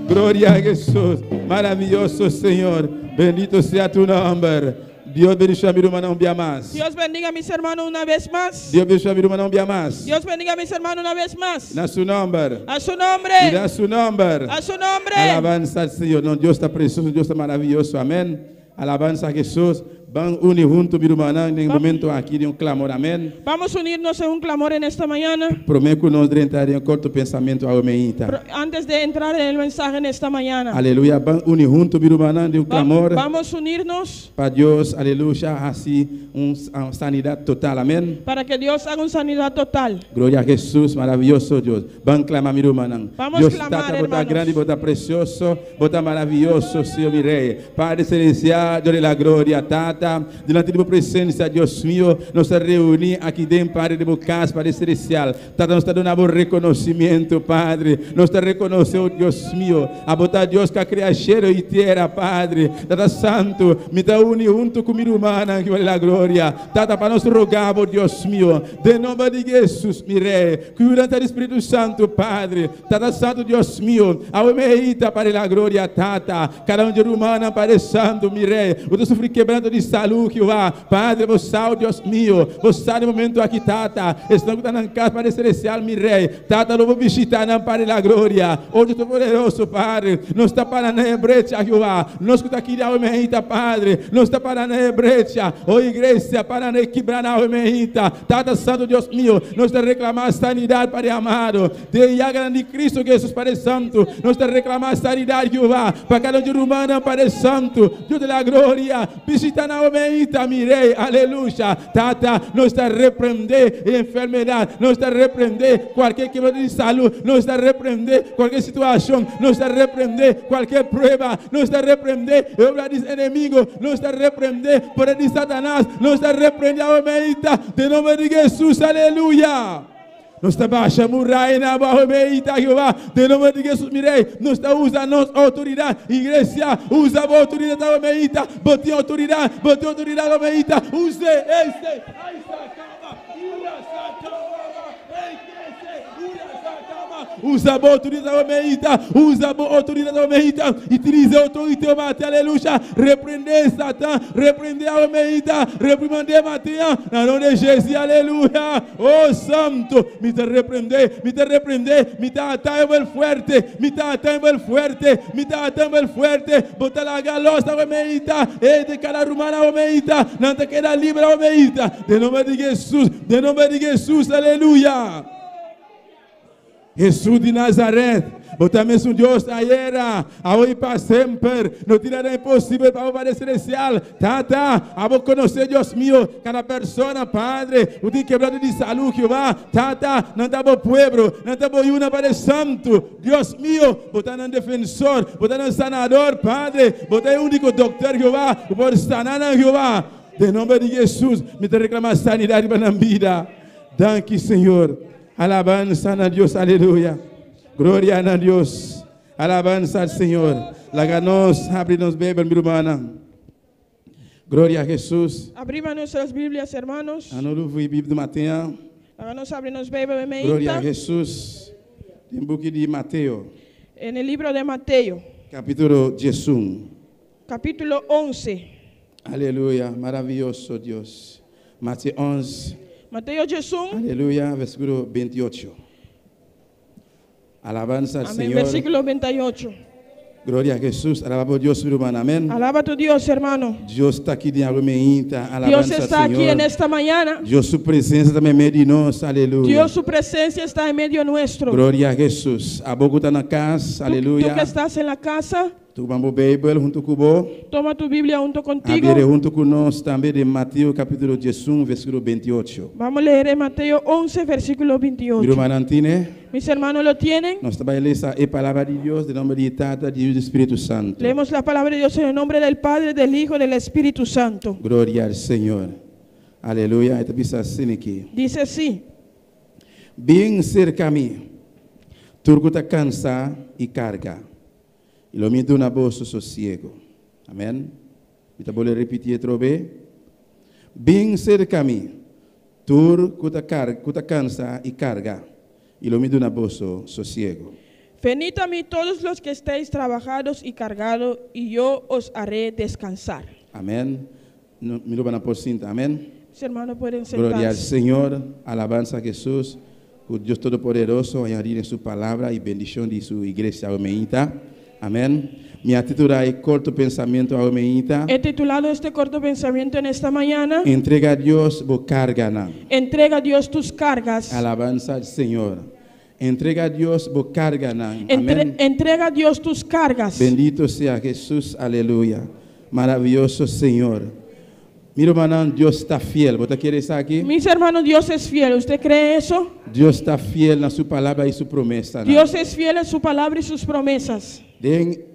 Gloria a Jesús. Maravilloso Señor. Bendito sea tu nombre. Dios bendiga a mi hermano un día más. Dios bendiga a mis hermanos una vez más. Dios bendiga a mi hermano un día más. Dios bendiga a mis hermanos una vez más. Na su nombre. A su nombre. Y a su nombre. A su nombre. Alabanza al Señor. No, Dios está precioso, Dios está maravilloso. Amén. Alabanza a Jesús. Ban uni hunto, mi ruman, den e momento aki di un clamor. Amén. Vamos a unirnos en un clamor en esta mañana. Prome cu nos drenta den un corto pensamento awe mainta. Antes de entrar en el mensaje en esta mañana. Aleluya. Ban uni hunto, mi ruman, den un clamor. Vamos a unirnos. Pa Dios, aleluya, haci un sanidad total. Amén. Para que Dios haga una sanidad total. Gloria a Jesús, maravilloso Dios. Ban clama, mi ruman. Vamos Dios a clamar, Tata, bota hermanos. grande, bota precioso, bota maravilloso, Señor mi Rey. Padre Celestial, Dios de la gloria, Tata, delante de tu presencia, Dios mío, nos reunimos aquí dentro, Padre de tu casa, Padre Celestial. Tata, nos está dando un reconocimiento, Padre. Nos está reconociendo, Dios mío, a botar Dios que crea cielo y tierra, Padre. Tata Santo, me está unido junto con mi hermana, que vale la gloria. Tata, para nos rogamos, Dios mío, de nombre de Jesús, mi Rey, cuida del Espíritu Santo, Padre. Tata Santo, Dios mío, a meita para la gloria, Tata. Cada um de humana, Padre Santo, mi Rey. Eu sofri quebrando de saúde, Jeová. Padre, você sabe, Dios mío, você sabe no momento aqui, Tata. Estamos em casa, Padre Celestial, mi Rey. Tata, não vou visitar, não, Padre, la gloria. Hoje estou poderoso, Padre. Não está para na brecha, Jeová. Não escuta aqui, da meita, Padre. Não está para na brecha. Oh, igreja, para na quebrar na meita. Tata Santo, Dios mío, não está reclamar sanidade, Padre amado. De llaga de Cristo, Jesus, Padre Santo. Não está reclamar sanidade, Jeová. Para cada um de humana, Padre Santo. Dios de la gloria. Visita na meita, mi Rey. Aleluya. Tata, não está repreender enfermedad, não está repreender cualquier quebra de salud, não está repreender cualquier situación, não está repreender cualquier prueba, não está repreender obra del enemigo, não está repreender por el de Satanás, não está repreender a meita, de nombre de Jesús, aleluya. No está baixa murraina bajo meita, Jehová. De nombre de Jesús, mi rey. No está usa nos autoridad. Iglesia, usa autoridad, meita. Bote autoridad, bote autoridad, meita. Use este. Ahí está, cama. Ura, Usa a autoridade meita, usa a autoridade meita, utiliza a autoridade mate, aleluia. Repreender Satã, repreender a meita, repreender Mateus, na nome de Jesus, aleluia. Oh Santo, me te repreender, me te repreender, me te atando el fuerte, me te atando el fuerte, me te atando el fuerte, bota la galosa meita, e de cada rumana meita, não te queda libre meita, de nome de Jesus, de nome de Jesus, aleluia. Jesús di Nazaret, bo ta mesun Dios ayera, awe i pa semper. No tin nada imposibel pa bo Padre Celestial. Tata, abo konosé, Dios mio, kada persona, Padre, ku tin kebrado di salú, Jehová. Tata, nan ta bo pueblo, nan ta bo yunan, Padre Santu. Dios mio, bo ta nan defensor, bo ta nan sanador, Padre. Bo ta e úniko dòkter, Jehová, ku por sana nan, Jehová. Den nòmber di Jesús, mi ta reklamá sanidat riba nan bida. Danki, Señor. Alabansa na Dios, aleluya. Gloria na Dios. Alabansa al Señor. Laga nos habri nos Beibel, mi rumannan. Gloria a Jesús. Abrimos nuestras Biblias, hermanos. Anos habri Beibel Mateo. Nos habri nos Beibel Gloria a Jesús. Den buki di Mateo. En el libro de Mateo. Kapítulo 11. Capítulo 11. Aleluya. Maravioso Dios. Mateo 11. Mateo 11. Aleluya. Versíkulo 28. Alabansa al Amén. Señor. Versículo 28. Gloria a Jesús. Alabamos a Dios, mi hermano. Amén. Alaba a tu Dios, hermano. Dios ta aki den mainta. Dios Alabansa al está aquí Señor. en esta mañana. Dios, su presensia ta meimei di nos. Aleluya. Dios, su presencia está en medio nuestro. Gloria a Jesús. Abo ku ta na kas. Tú Aleluya. Que estás en la casa, Tuma bo Beibel huntu ku bo. Toma tu Biblia junto contigo. Habri huntu ku nos tambe den Mateo kapítulo 11, versíkulo 28. Vamos a leer en Mateo 11, versículo Mi 28. rumannan tin'é. Mis hermanos lo tienen. Nos ta bai lesa e palabra di Dios, den nòmber di Tata, di Yu i Spiritu Santu. Leemos la palabra de Dios en el nombre del Padre, del Hijo y del Espíritu Santo. Gloria al Señor. Aleluya. E ta bisa asina aki. Dice así: Bin serka mi, tur ku ta kansá i kargá, i lo mi duna boso sosiegu. Amèn. Mi ta bolbe ripití atrobe. Bin serka mi, tur ku ta kar ku ta kansá i kargá, i lo mi duna boso sosiegu. Venid a mí todos los que estéis trabajados y cargados, y yo os haré descansar. Amèn. No, mi rumannan por sinta. Amèn. Mis hermanos pueden Gloria al sentarse. Señor. Alabansa na Jesús. Ku Dios Todopoderoso añadí den su palabra i bendishon di su iglesia. Amèn. Amèn. Mi a titulá e korto pensamentu amèn. He titulado este corto pensamiento en esta mañana: Entregá Dios bo karganan. Entrega a Dios tus cargas. Alabansa al Señor. Entregá Dios bo karganan. Amèn. Entrega a Dios tus cargas. Bendito sea Jesús. Aleluya. Maravioso Señor. Mi ruman, Dios ta fiel. Bo ta kere esaki? Mis hermanos, Dios es fiel. ¿Usted cree eso? Dios ta fiel na su palabra i su promesa. Dios es fiel en su palabra y sus promesas. Den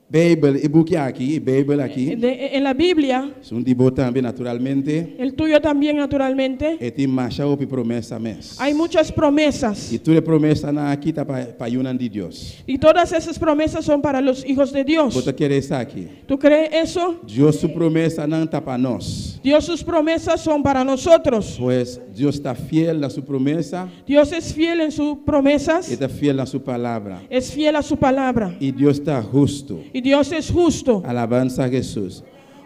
Beibel, e buki aki, Beibel aki. En la Biblia, Esun di bo tambe, naturalmente. El tuyo también, naturalmente, E tin masha hopi promesa mes. Hay muchas promesas. I tur promesanan aki ta pa pa yunan di Dios. Y todas esas promesas son para los hijos de Dios. Bo ta kere esaki? ¿Tú crees eso? Dios su promesanan ta pa nos. Dios, sus promesas son para nosotros. Pues Dios ta fiel na su promesa. Dios es fiel en sus promesas. E ta fiel na su palabra. Es fiel a su palabra. I Dios ta hustu. Y Dios es justo. Alabansa na Jesús.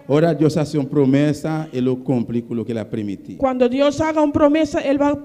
Ora Dios hasi un promesa, E lo kumpli ku loke El a primintí. Cuando Dios haga una promesa, Él va a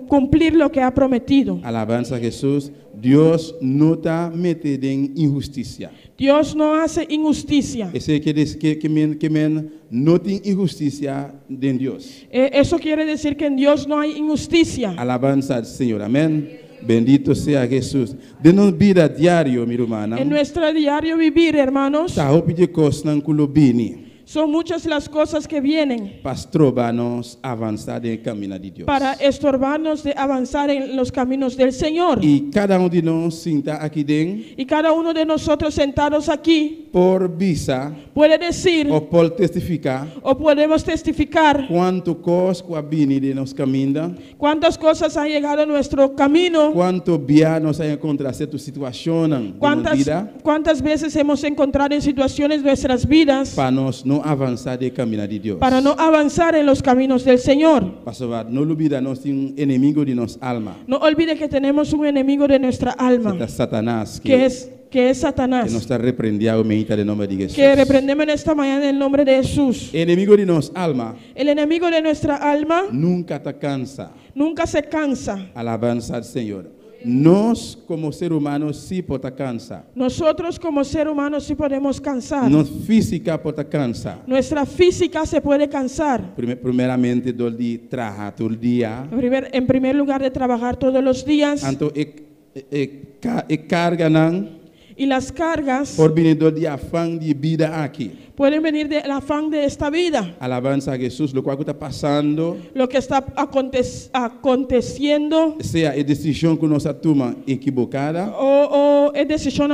cumplir lo que ha prometido. Alabansa na Jesús. Dios no ta mete den inhustisia. Dios no hace injusticia. Esei ke men no tin inhustisia den Dios. Eso quiere decir que en Dios no hay injusticia. Alabansa al Señor. Amèn. Bendito sea Jesús. Den nos bida diario, mi ruman. En nuestro diario vivir, hermanos, Ta hopi di kosnan ku lo bini. Son muchas las cosas que vienen Pa stroba nos avansá den kaminda di Dios. Para estorbarnos de avanzar en los caminos del Señor. I kada un di nos sintá aki den Y cada uno de nosotros sentados aquí por bisa puede decir òf por testifiká o podemos testificar kuantu kos ku a bini den nos kaminda, cuántas cosas han llegado a nuestro camino, kuantu bia nos a enkontrá sierto situashon den nos cuántas, bida cuántas veces hemos encontrado en situaciones nuestras vidas pa nos no avansá den kaminda di Dios. Para no avanzar en los caminos del Señor. Pastor, no lubidá, nos tin un enemigu di nos alma, No olvide que tenemos un enemigo de nuestra alma, ku ta Satanas, que es ku nos Satanás, ta reprendiendo mainta den nòmber di Jesús. Que reprendemos en esta mañana en el nombre de Jesús. Enemigu di nos alma El enemigo de nuestra alma nunka ta kansa. Nunca se cansa. Alabansa al Señor. Nos, komo ser humano, sí por kansa. Nosotros como ser humanos sí podemos cansar. Nos físika por kansa. Nuestra física se puede cansar. Primeramente, dor di traha tur dia. En primer lugar, de trabajar todos los días. Anto, e E karganan Y las cargas por bini dor di afan di bida aki. Pueden venir del afán de esta vida. Alabansa na Hesus, loke ta pasando, Lo que está aconteciendo sea e desishon ku nos a tuma ekivoká, o es decisión,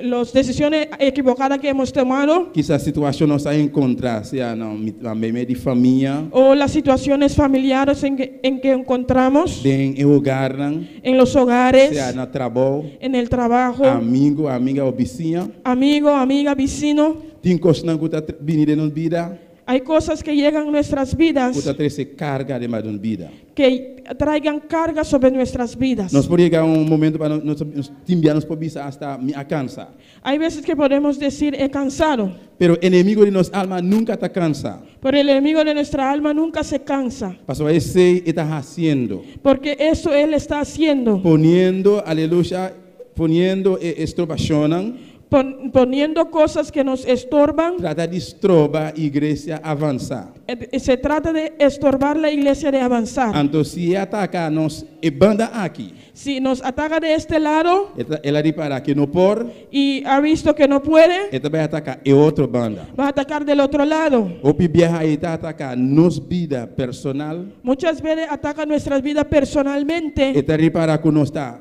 las decisiones equivocadas que hemos tomado kisas situashon nos a enkontrá, sea na medio di famia, o las situaciones familiares en que encontramos den hogar, en los hogares, sea na trabou, en el trabajo, amigu, amiga òf bisiña. Amigo, amiga, vecino. Tin kosnan ku ta bini den nos bida, Hay cosas que llegan a nuestras vidas ku ta trese karga riba nos bida. Que traigan carga sobre nuestras vidas. Nos por yega un momento pa nos tin bia nos por bisa hasta mi a kansa. Hay veces que podemos decir: "He cansado", Pero enemigu di nos alma nunka ta kansa. Pero el enemigo de nuestra alma nunca se cansa, Pasobra esei e ta hasiendo. Porque eso él está haciendo, Poniendo, aleluya, poniendo strobashon, poniendo cosas que nos estorban. Trata di stroba iglesia avansá. Se trata de estorbar la iglesia de avanzar. Anto, si e ataká nos e banda aki, Si nos ataca de este lado el a ripará ku no por, y ha visto que no puede, e ta bai ataká e otro banda. Va a atacar del otro lado. Hopi biaha e ta ataká nos bida personal, Muchas veces ataca nuestras vidas personalmente. E ta ripará ku nos ta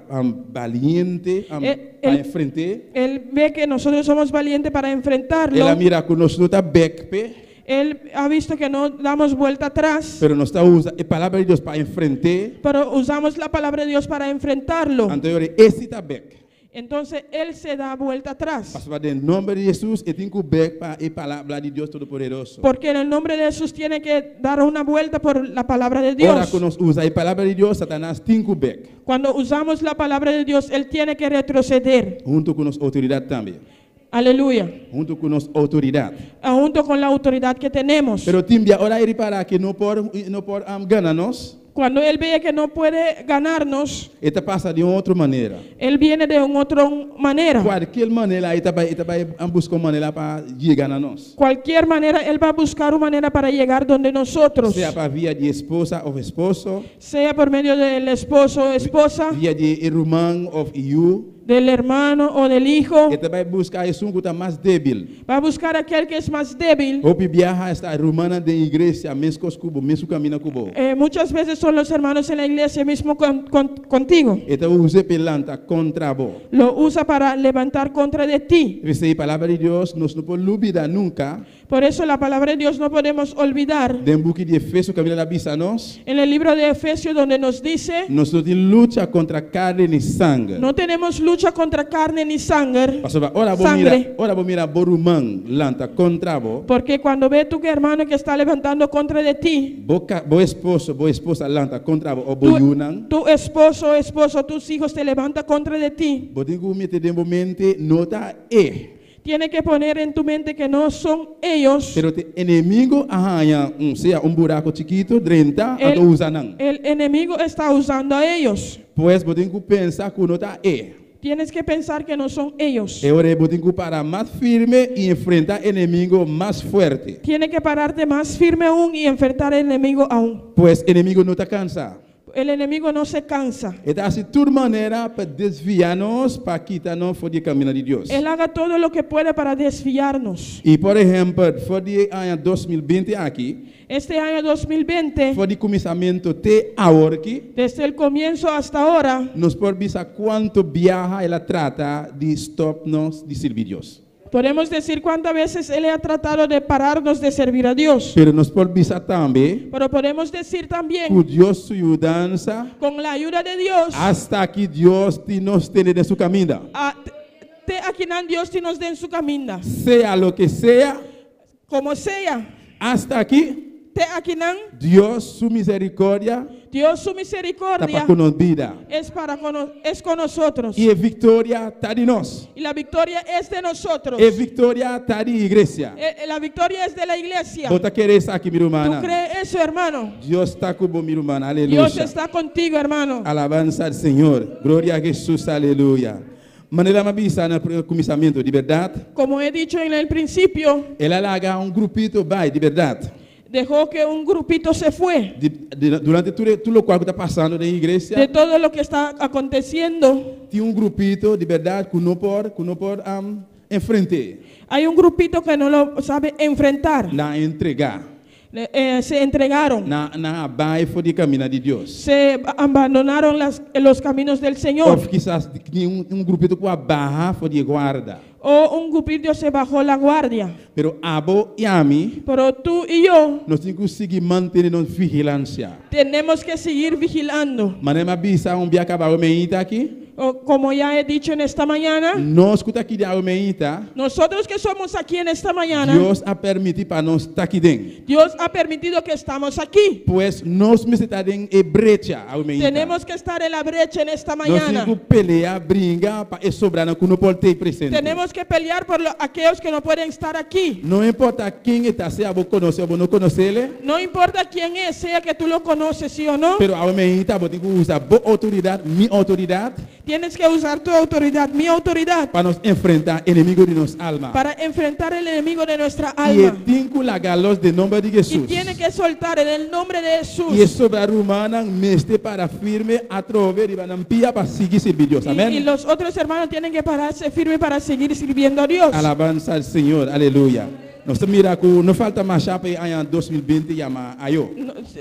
valiente pa enfrentá. Él ve que nosotros somos valientes para enfrentarlo. El a mira ku nos no ta bèk p'e, Él ha visto que no damos vuelta atrás, pero nos ta usa e palabra di Dios pa enfrentá. Pero usamos la palabra de Dios para enfrentarlo. Anto, e sí ta bèk. Entonces él se da vuelta atrás. Pasobra den nòmber di Hesus, e tin ku bèk pa e palabra di Dios Todopoderoso. Porque en el nombre de Jesús tiene que dar una vuelta por la palabra de Ora Dios. ku nos usa e palabra di Dios, Satanas tin ku bèk. Cuando usamos la palabra de Dios, él tiene que retroceder. Huntu ku nos outoridat tambe. Aleluya. Huntu ku nos outoridat. Ah, junto con la autoridad que tenemos. Pero tin bia, ora e ripará ku no por gana nos, Cuando él ve que no puede ganarnos, e ta pasa di otro manera. Él viene de una otra manera. Kualke manera, e ta bai buska un manera pa yega na nos. Cualquier manera, él va a buscar una manera para llegar donde nosotros. Sea pa via di esposa òf esposo, Sea por medio del esposo o esposa, via di ruman òf yu, del hermano o del hijo. E ta bai buska esun ku ta mas débil. Va a buscar aquel que es más débil. Hopi biaha ta rumannan den iglesia, mesun ku bo, mesun kaminda ku bo. Muchas veces son los hermanos en la iglesia mismo contigo. E ta usa pa lanta kontra bo. Lo usa para levantar contra de ti. P'esei, palabra di Dios, nos no por lubidá nunka. Por eso la palabra de Dios no podemos olvidar. Den buki di Efesio, kaminda el a bisa nos, En el libro de Efesios, donde nos dice, nos no tin lucha kontra karni ni sanger. No tenemos lucha contra carne ni sangre. Pasobra, ora bo Sangre. mira, ora bo mira bo ruman lanta kontra bo, Porque cuando ve tu hermano que está levantando contra de ti, bo esposo, bo esposa lanta kontra bo, òf bo yunan, tu esposo o esposo, tus hijos te levanta contra de ti, bo tin ku mete den bo mente no ta e. tiene que poner en tu mente que no son ellos. Pero e enemigu a haña un, sea un buraku chikitu, drenta, anto usa nan. El enemigo está usando a ellos. Pues bo tin ku pensa ku no ta e. Tienes que pensar que no son ellos. E ora bo tin ku para mas firme i enfrentá e enemigu mas fuerte. Tiene que pararte más firme aún y enfrentar al enemigo aún. Pues enemigu no ta kansa. El enemigo no se cansa. E ta hasi tur manera pa desviá nos, pa kita nos for di kaminda di Dios. Él haga todo lo que puede para desviarnos. I por ehèmpel, for di aña 2020 aki, Este año 2020, for di kuminsamentu te awor aki, desde el comienzo hasta ahora, nos por bisa kuantu biaha el a trata di stòp nos di sirbi Dios. Podemos decir cuántas veces Él ha tratado de pararnos de servir a Dios. Pero nos por bisa tambe, Pero podemos decir también, ku Dios su yudansa, con la ayuda de Dios, asta aki Dios tin nos tene den su kaminda. Te akinan Dios tin nos den su kaminda. Sea loke sea, Como sea, asta aki, te akinan Dios su miserikòrdia Dios su ta misericordia pa ku nos bida. es con nosotros. I e viktoria ta di nos. Y la victoria es de nosotros. E viktoria ta di iglesia. La victoria es de la iglesia. Bo ta kere esaki, mi ¿Tú ruman? crees eso, hermano? Dios ta ku bo, mi ruman. Dios Aleluya. está contigo, hermano. Alabansa na Señor. Gloria na Hesus. Aleluya. Manera m'a bisa na kuminsamentu, di bèrdat. Como he dicho en el principio, El a laga un grupito bai, di bèrdat. Dejó que un grupito se fue. Di, durante tur loke ta pasando den iglesia, De todo lo que está aconteciendo, tin un grupito di berdat ku no por enfrentá. Hay un grupito que no lo sabe enfrentar. Nan a entregá. Se entregaron. Nan a bai for di kaminda di Dios. Se abandonaron los caminos del Señor. Òf kisas tin un grupito ku a baha for di guardia. O un grupito se bajó la guardia. Pero abo i ami, Pero tú y yo nos tin ku sigui mantené nos vigilansia. Tenemos que seguir vigilando. Manera mi a bisa un biaha kaba mainta aki, O, como ya he dicho en esta mañana, nos ku ta aki awe mainta, nosotros que somos aquí en esta mañana, Dios a permití pa nos ta aki den. Dios ha permitido que estamos aquí. Pues nos mester ta den e brecha awe mainta. Tenemos que estar en la brecha en esta Nos mañana. tin ku pelea, bringa pa e sobránan ku no por ta presente. Tenemos que pelear por aquellos que no pueden estar aquí. No importá ken e ta, sea bo konosé òf no konosé, No importa quién es, sea que tú lo conoces, sí o no. pero awe mainta bo tin ku usa bo outoridat, mi outoridat, Tienes que usar tu autoridad, mi autoridad, pa nos enfrentá enemigu di nos alma. Para enfrentar el enemigo de nuestra I alma. tin ku laga los den nòmber di Y Hesus. tiene que soltar en el nombre de Jesús. I e sobrá rumannan mester para firme atrobe riba nan pia pa sigui sirbi Dios. Amèn. Y los otros hermanos tienen que pararse firme para seguir sirviendo a Dios. Alabansa na Señor. Aleluya. Nos mira ku no falta mas pa aña 2020 yama ayó.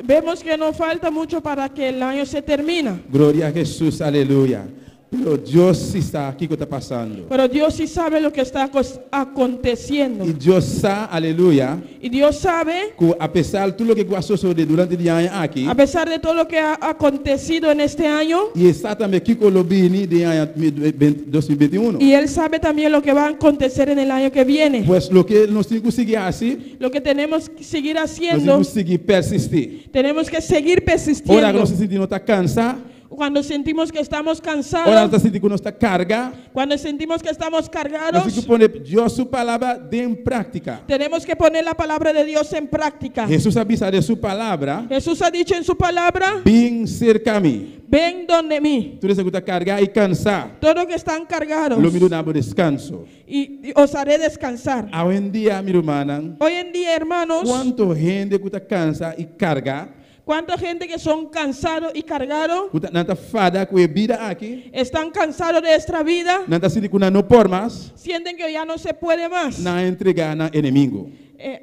Vemos que no falta mucho para que el año se termine. Gloria na Hesus. Aleluya. Pero Dios sí sa kiko ta pasando. Pero Dios sí sabe lo que está aconteciendo. I Dios sabe, aleluya, Y Dios sabe, ku apesar di tur loke a sosodé durante e aña aki, a pesar de todo lo que ha acontecido en este año, i e tambe kiko lo bini den aña 2021. Y Él sabe también lo que va a acontecer en el año que viene. Pues loke nos tin ku sigui hasi, Lo que tenemos que seguir nos haciendo, tin ku sigui persistí. Tenemos que seguir Ora ku persistiendo. nos sinti nos ta kansá, Cuando sentimos que estamos ora nos cansados, sinti ku nos ta kargá, cuando sentimos que estamos nos tin cargados, ku pone Dios su palabra den práktika. Tenemos que poner la palabra de Dios en práctica. Hesus a bisa den su palabra, Jesús ha dicho en su palabra: "Bin serka mi. "Ven donde mí. Tur ku ta kargá i kansá, Todos que están cargados, lo mi duna deskanso." y os haré descansar." Awendia, mi rumannan, Hoy en día, hermanos, kuantu hende ku ta kansá i kargá, ¿cuánta gente que son cansados y cargados ku nan ta fada ku e bida aki, están cansados de esta vida? Nan ta sinti ku nan no por mas, Sienten que ya no se puede más. Nan a entregá na enemigu.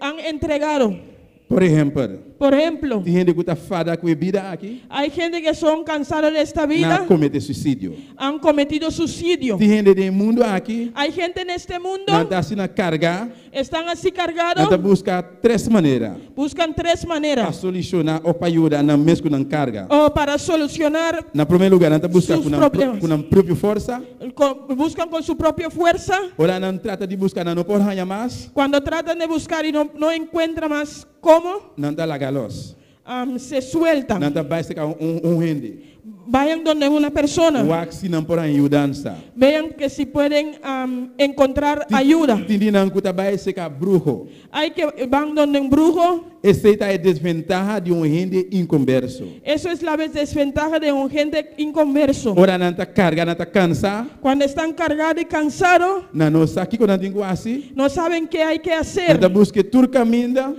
Han entregado. Por ehèmpel, Por ejemplo, tin hende ku ta fada ku e bida aki, hay gente que son cansados de esta nan vida, kometé suisidio. Han cometido suicidio. Tin hende den mundu aki, Hay gente en este mundo, nan ta asina kargá, están así nan cargados, ta buska tres manera buscan tres pa maneras solushoná òf pa yuda nan mes ku nan karga. O para solucionar, Na promé lugá, nan ta buska sus ku nan, problemas. Ku nan propio forsa. Buscan con su propia fuerza. Ora nan trata di buska, nan no por haña mas, Cuando tratan de buscar y no encuentran más cómo, nan ta laga los. se sueltan. Nan ta bai serka un hende. Vayan donde una persona. Wak si nan por yudansa. Vean que si pueden encontrar ayuda. Tin di nan ku ta bai serka bruho. Hay que van donde un brujo. Esei ta e desventaha di un hende inkonverso. Eso es la desventaja de un gente inconverso. Ora nan ta kargá, nan ta kansá, Cuando están cargados y cansados, nan no sa kiko nan tin ku hasi. No saben qué hay que hacer. Nan ta buska tur kaminda,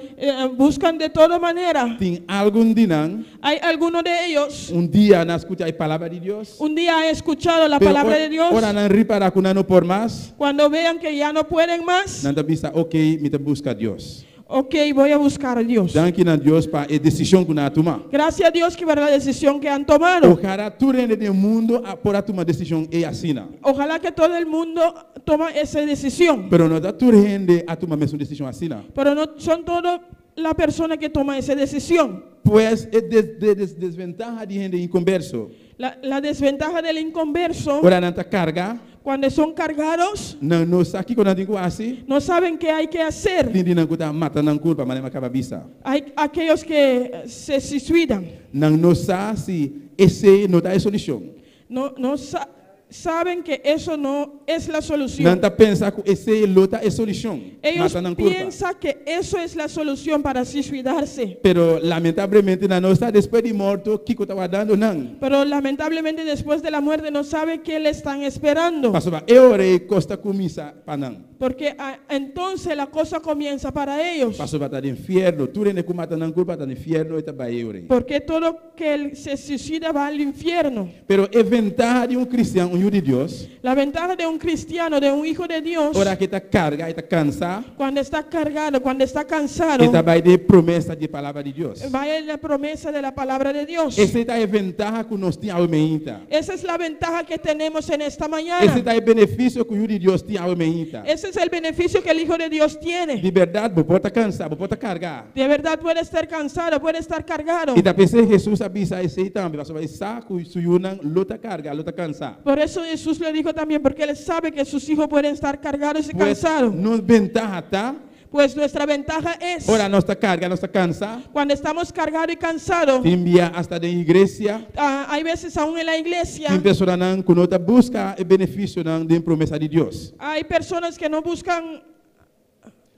Buscan de toda manera. Tin algun di nan, Hay algunos de ellos, un dia nan skucha e palabra di Dios. Un día han escuchado la Pero palabra de Dios. Ora nan ripará ku nan no por mas, Cuando vean que ya no pueden más, nan ta bisa, ok, mi ta buska Dios. Ok, voy a buscar a Dios. Danki na Dios pa e desishon ku nan a tuma. Gracias a Dios que por la decisión que han tomado. Ohalá tur hende den mundu por a tuma desishon e asina. Ojalá que todo el mundo tome esa decisión. Pero no ta tur hende a tuma mesun desishon asina. Pero no son todas las personas que toman esa decisión. Pues e desventaha di hende inkonverso. La desventaja del inconverso, Ora nan ta kargá, cuando son cargados, nan no sa kiko nan tin ku hasi. No saben qué hay que hacer. Tin di nan ku ta mata nan kurpa, manera mi a kaba bisa. Hay aquellos que se suicidan. Nan no sa si esei no ta e solushon. No, no, sa- Saben que eso no es la solución. Nan ta pensa ku esei lo ta e solushon. Ellos Mata nan kurpa. Piensan que eso es la solución para así suicidarse. Pero lamentablemente nan no sa despues di morto kiko ta wardando nan. Pero lamentablemente después de la muerte no sabe qué le están esperando. Pasobra e ora ei kos ta kuminsá pa nan. Porque entonces la cosa comienza para ellos. Pasobra ta den fièrnu. Tur hende ku mata nan kurpa ta den fièrnu e ta bai e ora ei. Porque todo que él se suicida va al infierno. Pero e ventaha di un kristian, un yu di Dios, La ventaja de un cristiano, de un hijo de Dios, ora ku e ta karga, e ta kansá, cuando está cargado, cuando está cansado, e ta bai den promesa di e Palabra di Dios. Va en la promesa de la palabra de Dios. Esei ta e ventaha ku nos tin awe meinta. Esa es la ventaja que tenemos en esta mañana. Esei ta e benefisio ku yu di Dios tin awe meinta. Ese es el beneficio que el Hijo de Dios tiene. Di bèrdat, bo por ta kansá, bo por ta kargá. De verdad puede estar cansado, puede estar cargado. I ta p'esei Hesus a bisa esei tambe, pasobra e sa ku su yunan lo ta kargá, lo ta kansá. Por eso Jesús le dijo también, porque él sabe que sus hijos pueden estar cargados y Pues, cansados. nos bentaha ta, Pues nuestra ventaja es, ora nos ta kargá, nos ta kansá, cuando estamos cargados y cansados, tin bia asta den iglesia, hay veces aún en la iglesia, tin personanan ku no ta buska e benefisionan den promesa di Dios. Hay personas que no buscan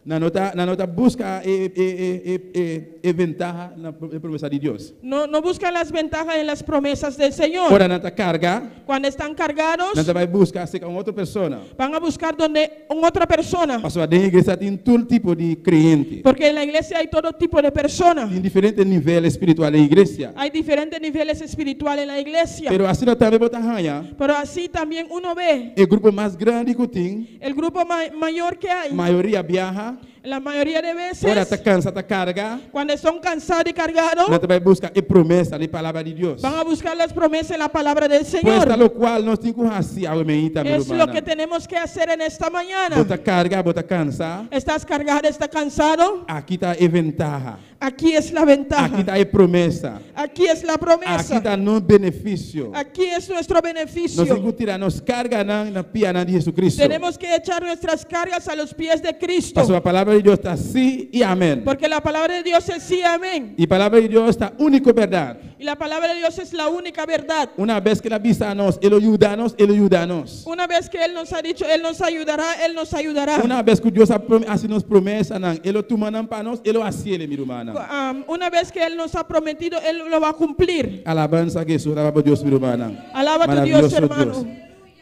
Nan no ta, nan no ta buska e, e, e, e, e, e ventaha na e promesa di Dios. No, no buscan las ventajas en las promesas del Señor. Ora nan ta kargá, Cuando están cargados, nan ta bai buska serka un otro persona. Van a buscar donde un otra persona. Pasobra den iglesia tin tur tipo di kreyente. Porque en la iglesia hay todo tipo de personas. Tin diferente nivel spiritual den iglesia. Hay diferentes niveles espirituales en la iglesia. Pero asina tambe bo ta haña, Pero así también uno ve e grupo mas grandi ku tin, el grupo mayor que hay. Mayoria biaha, La mayoría de veces, ora ta kansa, ta karga, cuando son cansados y cargados, nan ta bai buska e promesa di palabra di Dios. Van a buscar las promesas en la palabra del Pues Señor. ta lokual nos tin ku hasi awe mainta, mi Es lo rumannan. Que tenemos que hacer en esta mañana. Bo ta karga, bo ta kansa. Estás cargado, estás cansado. Aki ta e ventaha. Aquí es la ventaja. Aki ta e promesa. Aquí es la promesa. Aki ta nos benefisio. Aquí es nuestro beneficio. Nos tin ku tira nos karganan na pianan di Jesucristo. Tenemos que echar nuestras cargas a los pies de Cristo. Pasobra palabra di Dios ta sí i amèn. Porque la palabra de Dios es sí, amén. I palabra di Dios ta úniko bèrdat. Y la palabra de Dios es la única verdad. Un bes ku El a bisa nos, E lo yuda nos, E lo yuda nos. Una vez que Él nos ha dicho, Él nos ayudará, Él nos ayudará. Un bes ku Dios a hasi nos promesanan, E lo tuma nan pa nos, E lo hasié, mi rumannan. Una vez que Él nos ha prometido, Él lo va a cumplir. Alabansa Hesus, alaba Dios, mi rumannan. Alaba tu Dios, Maravioso hermano. Dios.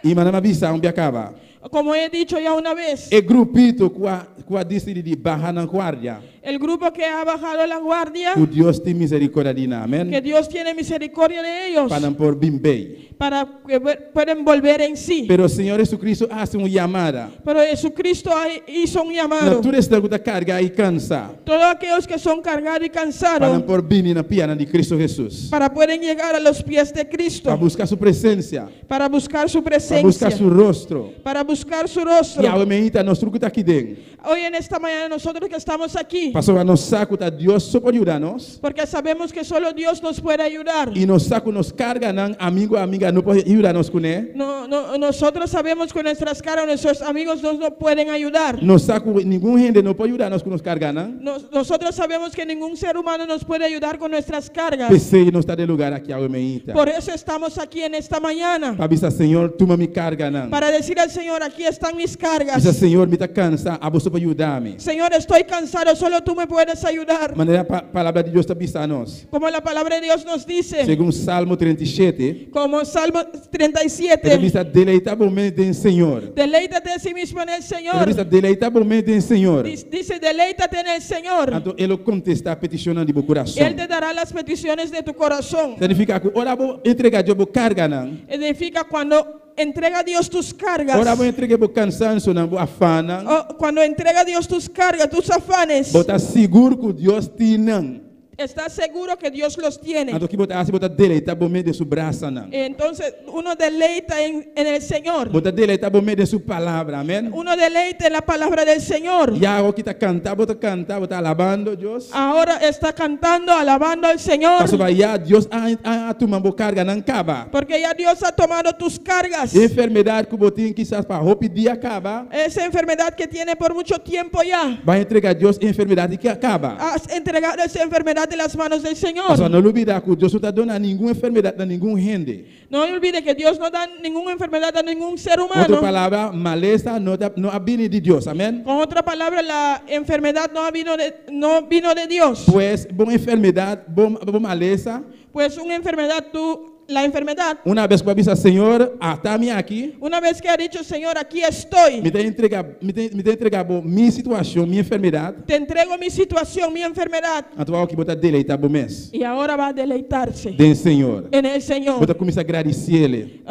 I manera m'a bisa un bia kaba. Como he dicho ya una vez, E grupito ku a ku a disidí di baha nan guardia. El grupo que ha bajado la guardia, Ku Dios tin miserikòrdia di nan, amèn. Que Dios tiene misericordia de ellos Pa nan por bin bei. Para que pueden volver en sí. Pero Señor Jesucristo a hasi un yamada. Pero Jesucristo hizo un Na llamado. tur esnan ku ta karga i kansa. Todos aquellos que son cargados y Pa nan cansados por bini na pianan di Cristo Jesus. Para pueden llegar a los pies de Cristo. Pa buska su presensia. Para buscar su Pa presencia. buska su rostro. Para buscar su rostro. I awe mainta nos tur ku ta aki den. Hoy en esta mañana nosotros que estamos aquí. Pasobra nos sa ku ta Dios so por yuda nos. Porque sabemos que solo Dios nos puede ayudar. I nos sa ku nos karganan amigu amiga no por yuda nos kuné. No, no, nosotros sabemos que nuestras cargas, nuestros amigos no nos pueden ayudar. Nos sa ku ningun hende no por yuda nos ku nos karganan. Nosotros sabemos que ningún ser humano nos puede ayudar con nuestras cargas. P'esei nos ta den e lugá aki awe mainta. Por eso estamos aquí en esta mañana. Pa bisa Señor, tuma mi karganan. Para decir al Señor, aquí están mis cargas. Bisa Señor, mi ta kansá, abo so por yuda mi. Señor, estoy cansado, solo tú me puedes ayudar. Manera pa palabra di Dios ta bisa nos. Como la palabra de Dios nos dice. Segun Salmo 37. Como Salmo 37. E ta bisa deleitá bo mes den Señor. Deleítate a sí mismo en el Señor. E ta bisa deleitá bo mes den Señor. Dice, deleítate en el Señor. Anto E lo kontestá petishonnan di bo kurason. Él te dará las peticiones de tu corazón. Significa ku ora bo entregá Dios bo karganan. Significa cuando entrega a Dios tus cargas. Ora bo entreg'é bo kansansonan, bo afannan. O cuando entrega a Dios tus cargas, tus afanes. Bo ta sigur ku Dios tin nan. Estás seguro que Dios los tiene. Anto ki bo ta hasi, bo ta deleitá bo mes den su brasanan. Entonces uno deleita en el Señor. Bo ta deleitá bo mes den su palabra, amèn. Uno deleita en la palabra del Señor. Ya awor ki ta kanta, bo ta kanta, bo ta alabando Dios. Ahora está cantando, alabando al Señor. Pasobra ya Dios a a tuma bo karganan kaba. Porque ya Dios ha tomado tus cargas. E enfermedat ku bo tin kisas pa hopi dia kaba. Esa enfermedad que tiene por mucho tiempo ya. Bo a entregá Dios e enfermedat ei kaba. Has entregado esa enfermedad enfermedad de las manos del Señor. Pasobra no lubidá ku Dios no ta duna ningun enfermedat na ningun hende. No olvide que Dios no da ninguna enfermedad a ningún ser Otro humano. palabra, malesa no, ta, no a bini di Dios. Amèn? Con otra palabra, la enfermedad no vino de Dios. Pues, bo enfermedat, bo, bo malesa, Pues una enfermedad, tú, la enfermedad, un bes ku bo a bisa, Señor, ata mi aki, una vez que ha dicho, Señor, aquí estoy, mi ta entregá, mi ta, mi ta entregá bo mi situashon, mi enfermedat, te entrego mi situación, mi enfermedad. Anto awor bo ta deleitá bo mes. Y ahora va a deleitarse Den Señor. En el Señor. Bo ta kuminsá gradisié.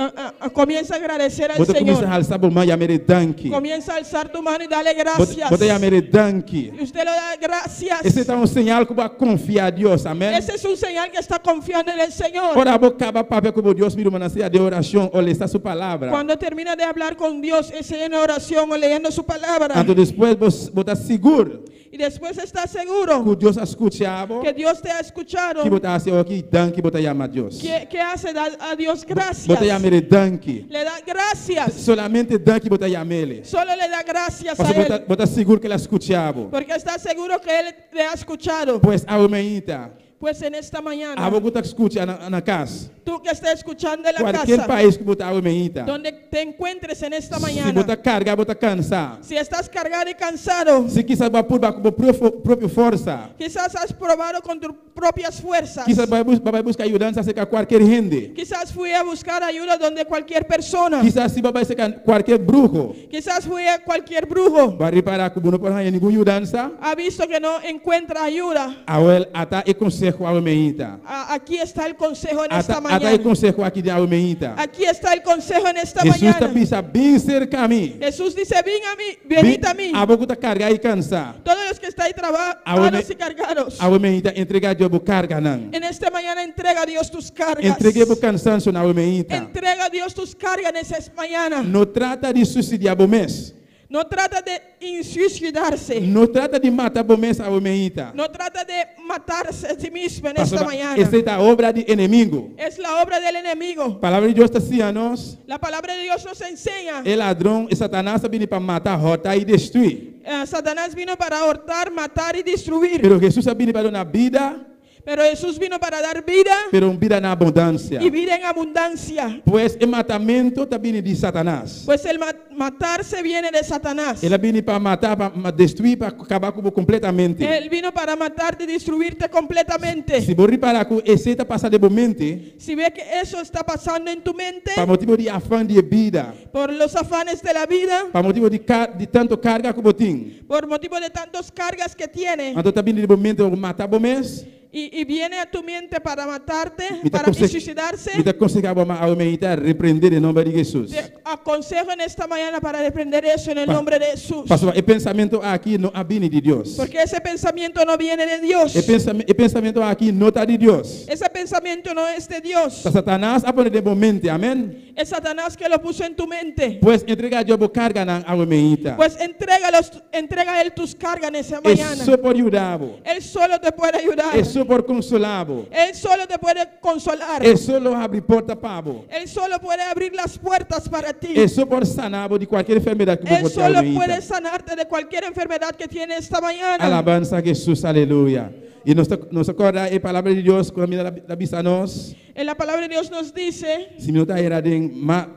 Comienza a agradecer al Bo ta kuminsá Señor. halsa bo man yam'é danki. Comienza a alzar tu mano y dale gracias. Bo ta yam'é danki. Y usted le da gracias. Esei ta un señal ku bo a konfia Dios. Amèn. Ese es un señal que está confiando en el Señor. Ora bo kaba papia ku Dios, mi ruman, sea den orashon òf lesa su palabra. Cuando termina de hablar con Dios, es en oración o leyendo su palabra. Anto despues bo, bo ta sigur Y después está seguro ku Dios a skucha bo, que Dios te ha escuchado. Ki bo ta hasi aki, danki bo ta yama Dios. ¿Qué hace? Da a Dios gracias. Bo ta yam'é danki. Le da gracias. Solamente danki bo ta yam'é. Solo le da gracias a Pasobra Él. bo ta sigur ku el a skucha bo. Porque está seguro que Él le ha escuchado. Pues awe mainta. Pues en esta mañana, Abo ku ta skucha na, na kas. Tú que estás escuchando en la Kualke casa, pais ku bo ta awe mainta. Donde te encuentres en esta Si mañana, bo ta kargá, bo ta kansá. Si estás cargado y cansado, Si kisas bo a purba ku bo propio, propio forsa. Quizás has probado con tus propias fuerzas. Kisas bo a bai buska yudansa serka kualke hende. Quizás fui a buscar ayuda donde cualquier persona. Kisas si bo a bai serka kualke bruho. Quizás fui a cualquier brujo. Bo a ripará ku bo no por haña ningun yudansa. Ha visto que no encuentra ayuda. Awèl, ata e konseho awe mainta. Aquí está el consejo en esta Ata, ata mañana. e konseho aki di awe mainta. Aquí está el consejo en esta Hesus mañana. ta bisa, bin serka mi. Jesús dice, ven a mí, venid a mí. Abo ku ta kargá i kansá. Todos los que estáis trabajados y cargados. Awe mainta entregá Dios bo karganan. En esta mañana entrega a Dios tus cargas. Entregá bo kansansio awe mainta. Entrega a Dios tus cargas en esa mañana. No trata di suisidá bo mes. No trata de suicidarse. No trata di mata bo mes awe mainta. No trata de matarse a sí mismo en esta mañana. Esei ta obra di enemigu. Es la obra del enemigo. Palabra di Dios ta siña nos. La palabra de Dios nos enseña. E ladron, e Satanas a bini pa mata, hòrta i destruí. Satanás vino para hurtar, matar y destruir. Pero Hesus a bini pa duna bida, Pero Jesús vino para dar vida pero un bida na abundansia. Y vida en abundancia. Pues e matamentu ta bini di Satanas. Pues el matarse viene de Satanás. El a bini pa mata, pa destruí, pa kaba ku bo kompletamente. Él vino para matarte y destruirte completamente. Si bo ripará ku esei ta pasa den bo mente, Si ve que eso está pasando en tu mente, pa motibu di afan di bida, por los afanes de la vida, pa motibu di, di tantu karga ku bo tin. Por motivo de tantas cargas que tiene, Anto ta bini den bo mente mata bo mes. y viene a tu mente para matarte, Mi ta para konse- suicidarse, Mi ta konsehá bo awe reprendé den nòmber di Hesus. Te aconsejo en esta mañana para reprender eso en el nombre de Jesús. Pasobra, e pensamentu aki no a bini di Dios. Porque ese pensamiento no viene de Dios. E pensamentu aki no ta di Dios. Ese pensamiento no es de Dios. Ta Satanas a pone den bo mente, amèn? Es Satanás que lo puso en tu mente. Pues entregá Dios bo karganan awe mainta. Pues entrega a él tus cargas en esa mañana. E so por yuda bo. Él solo te puede ayudar. E so por konsolá bo. Él solo te puede consolar. E so lo habri porta pa bo. Él solo puede abrir las puertas para ti. E so por sana bo di kualke enfermedat ku Él bo solo puede sanarte de cualquier enfermedad que tiene esta mañana. Alabansa na Hesus, aleluya. I nos nos kòrda e palabra di Dios ku ta bisa nos. En la palabra de Dios nos dice, Si mi no ta era den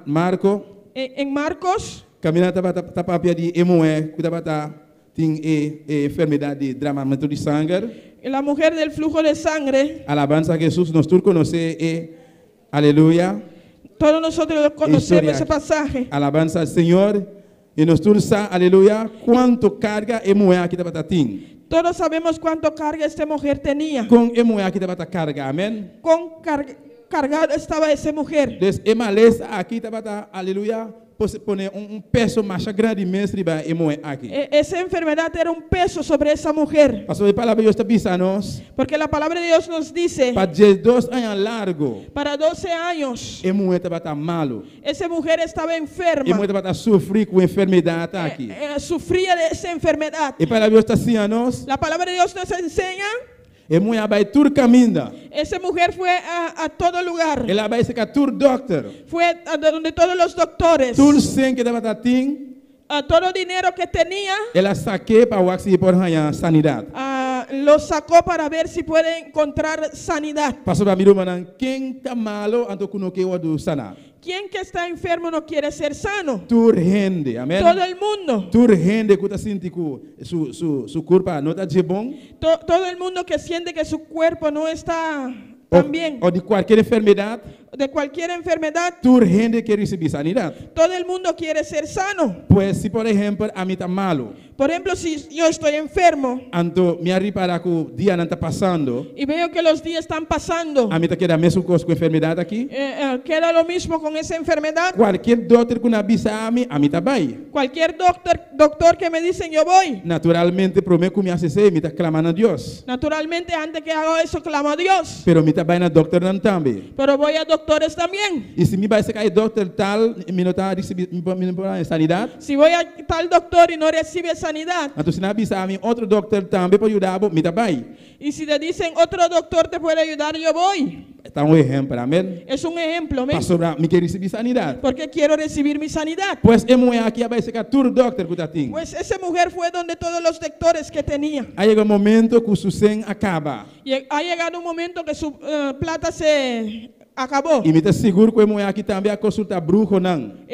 Marco, en Marcos, kaminda ta papia di e muhé, ku tabata tin e, e enfermedat di dramamentu di sanger. La mujer del flujo de sangre. Alabansa na Hesus, nos tur konosé e aleluya. Todos nosotros lo conocemos Historia. ese pasaje. Alabansa na Señor. I nos tur sa, aleluya, kuantu karga e muhé aki tabata tin. Todos sabemos cuánto carga esta mujer tenía. Kon e muhé aki tabata kargá, amèn. Con cargada estaba esa mujer. Dus e malesa aki tabata, aleluya, pone un peso mas grandi mes riba e muhé aki. Esa enfermedad era un peso sobre esa mujer. Pasobra e palabra di Dios ta bisa nos, Porque la palabra de Dios nos dice, pa 12 aña largu, para 12 años, e muhé tabata malu. Esa mujer estaba enferma. E muhé tabata sufri ku e enfermedat aki. Sufría de esa enfermedad. E palabra di Dios ta siña nos, La palabra de Dios nos enseña, e muhé a bai tur kaminda. Esa mujer fue a todo lugar. El a bai serka tur dòkter. Fue a donde todos los doctores. Tur sèn ku e tabata tin, A todo dinero que tenía. El a sak'é pa wak si por haña sanidat. Ah, Lo sacó para ver si puede encontrar sanidad. Pasobra mi rumannan, ken ta malu anto ku no ke wòrdu saná? ¿Quién que está enfermo no quiere ser sano? Tur hende, amèn. Todo el mundo. Tur hende ku ta sinti ku su su su kurpa no ta dje bon. Todo el mundo que siente que su cuerpo no está tan bien. Òf di kualkier enfermedat. De cualquier enfermedad. Tur hende ke risibí sanidat. Todo el mundo quiere ser sano. Pues si por ehèmpel ami ta malu. Por ejemplo, si yo estoy enfermo. Anto mi a ripará ku dianan ta pasando. Y veo que los días están pasando. Ami ta keda mesun kos ku enfermedat aki. Queda lo mismo con esa enfermedad. Kualkier dòkter ku nan bisa ami, ami ta bai. Cualquier doctor, doctor que me dicen, yo voy. Naturalmente promé ku mi hasi esei, mi ta klama na Dios. Naturalmente antes que hago eso, clamo a Dios. Pero mi ta bai na dòkternan tambe. Pero voy a doctores también. I si mi bai serka e dòkter tal, mi no ta risibí, mi no por haña sanidat. Si voy a tal doctor y no recibe sanidad. Anto si nan a bisa ami otro dòkter tambe por yuda bo, mi ta bai. Y si te dicen otro doctor te puede ayudar, yo voy. Ta un ehèmpel, amèn. Es un ejemplo, amén. Pasobra mi ke risibí sanidat. Porque quiero recibir mi sanidad. Pues e muhé aki a bai serka tur dòkter ku ta tin. Pues esa mujer fue donde todos los doctores que tenía. A yega un momento ku su sen a kaba. Ha llegado un momento que su plata se acabó. I mi ta sigur ku e muhé aki tambe a konsultá bruhonan.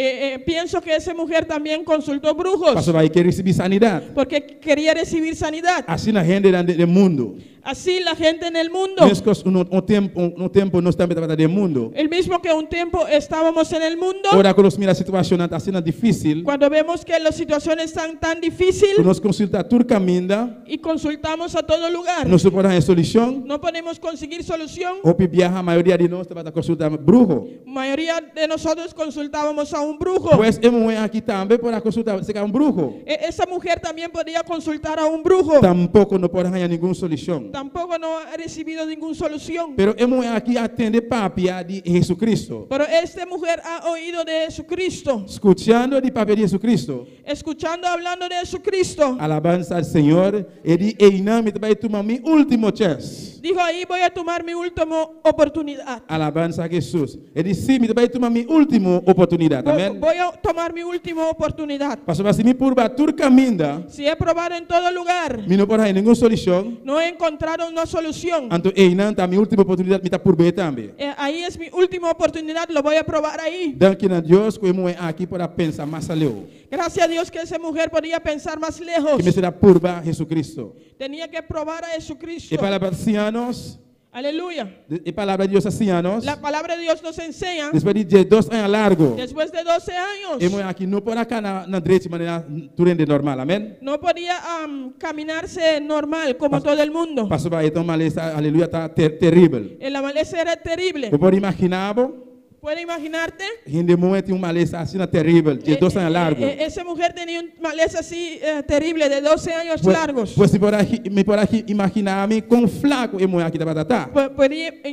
Pienso que esa mujer también consultó brujos. Pasobra e ke risibí sanidat. Porque quería recibir sanidad. Asina hendenan den mundu. Así la gente en el mundo. Meskos un un tempu un tempu nos tambe tabata den mundu. El mismo que un tiempo estábamos en el mundo. Ora ku nos mira situashonnan ta asina difísil. Cuando vemos que las situaciones están tan difícil. Ku nos konsultá tur kaminda. Y consultamos a todo lugar. Nos no por haña solushon. No podemos conseguir solución. Hopi biaha mayoria di nos tabata konsultá bruho. Mayoría de nosotros consultábamos a un brujo. Pues e muhé aki tambe por a konsultá serka un bruho. Esa mujer también podía consultar a un brujo. Tampoko no por a haña ningun solushon. Tampoco no ha recibido ningún solución. Pero e muhé aki a tende papia di Jesucristo. Pero esta mujer ha oído de Jesucristo. Skuchando di papia di Jesucristo. Escuchando hablando de Jesucristo. Alabansa al Señor. E di, Einan mi ta bai tuma mi ultimo chèns. Dijo, Ahí voy a tomar mi último oportunidad. Alabansa a Jesus. E di, Sí, mi ta bai tuma mi ultimo oportunidat. Amèn. Voy a tomar mi último oportunidad. Pasobra si mi purba tur kaminda. Si he probado en todo lugar. Mi no por haña ningun solushon. No he encontrado una solución. Anto einan ta mi ultimo oportunidat, mi ta purb'é tambe. Ahí es mi última oportunidad, lo voy a probar ahí. Danki na Dios ku e muhé aki por a pensa mas aleu. Gracias a Dios que esa mujer podía pensar más lejos. Ke mester a purba Jesucristo. Tenía que probar a Jesucristo. E palabra ta siña nos. Aleluya. E palabra di Dios ta siña nos. La palabra de Dios nos enseña. Despues di diesdos aña largo. Después de 12 años. E muhé aki no por a kana na drechi manera tur hende normal. Amén. No podía caminarse normal como todo el mundo. Pasobra e ta un malesa, aleluya, ta teribel. La malesa era terrible. Bo por imaginá bo? Puede imaginarte? Hende muhé tin un malesa asina teribel, diesdos aña largo. Esa mujer tenía un malesa así terrible de 12 años largos. Pues mi por a mi por a imaginá mi kon flaku e muhé aki tabata ta.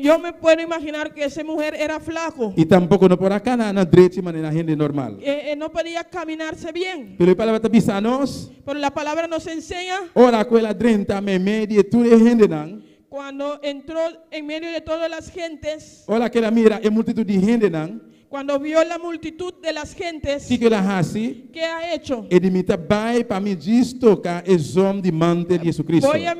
Yo me puedo imaginar que esa mujer era flaco. I tampoko no por a kana na drechi manera hende normal. No podía caminarse bien. Pero e palabra ta bisa nos. Pero la palabra nos enseña. Ora ku el a drenta meimei di e tur e hendenan. Cuando entró en medio de todas las gentes. Ora ku el a mira e multitut di hendenan. Cuando vio la multitud de las gentes. Kiko el a hasi? Ke ha hecho? E di, Mi ta bai pa mi djis toka e zòm di mante di Jesucristo. Voy a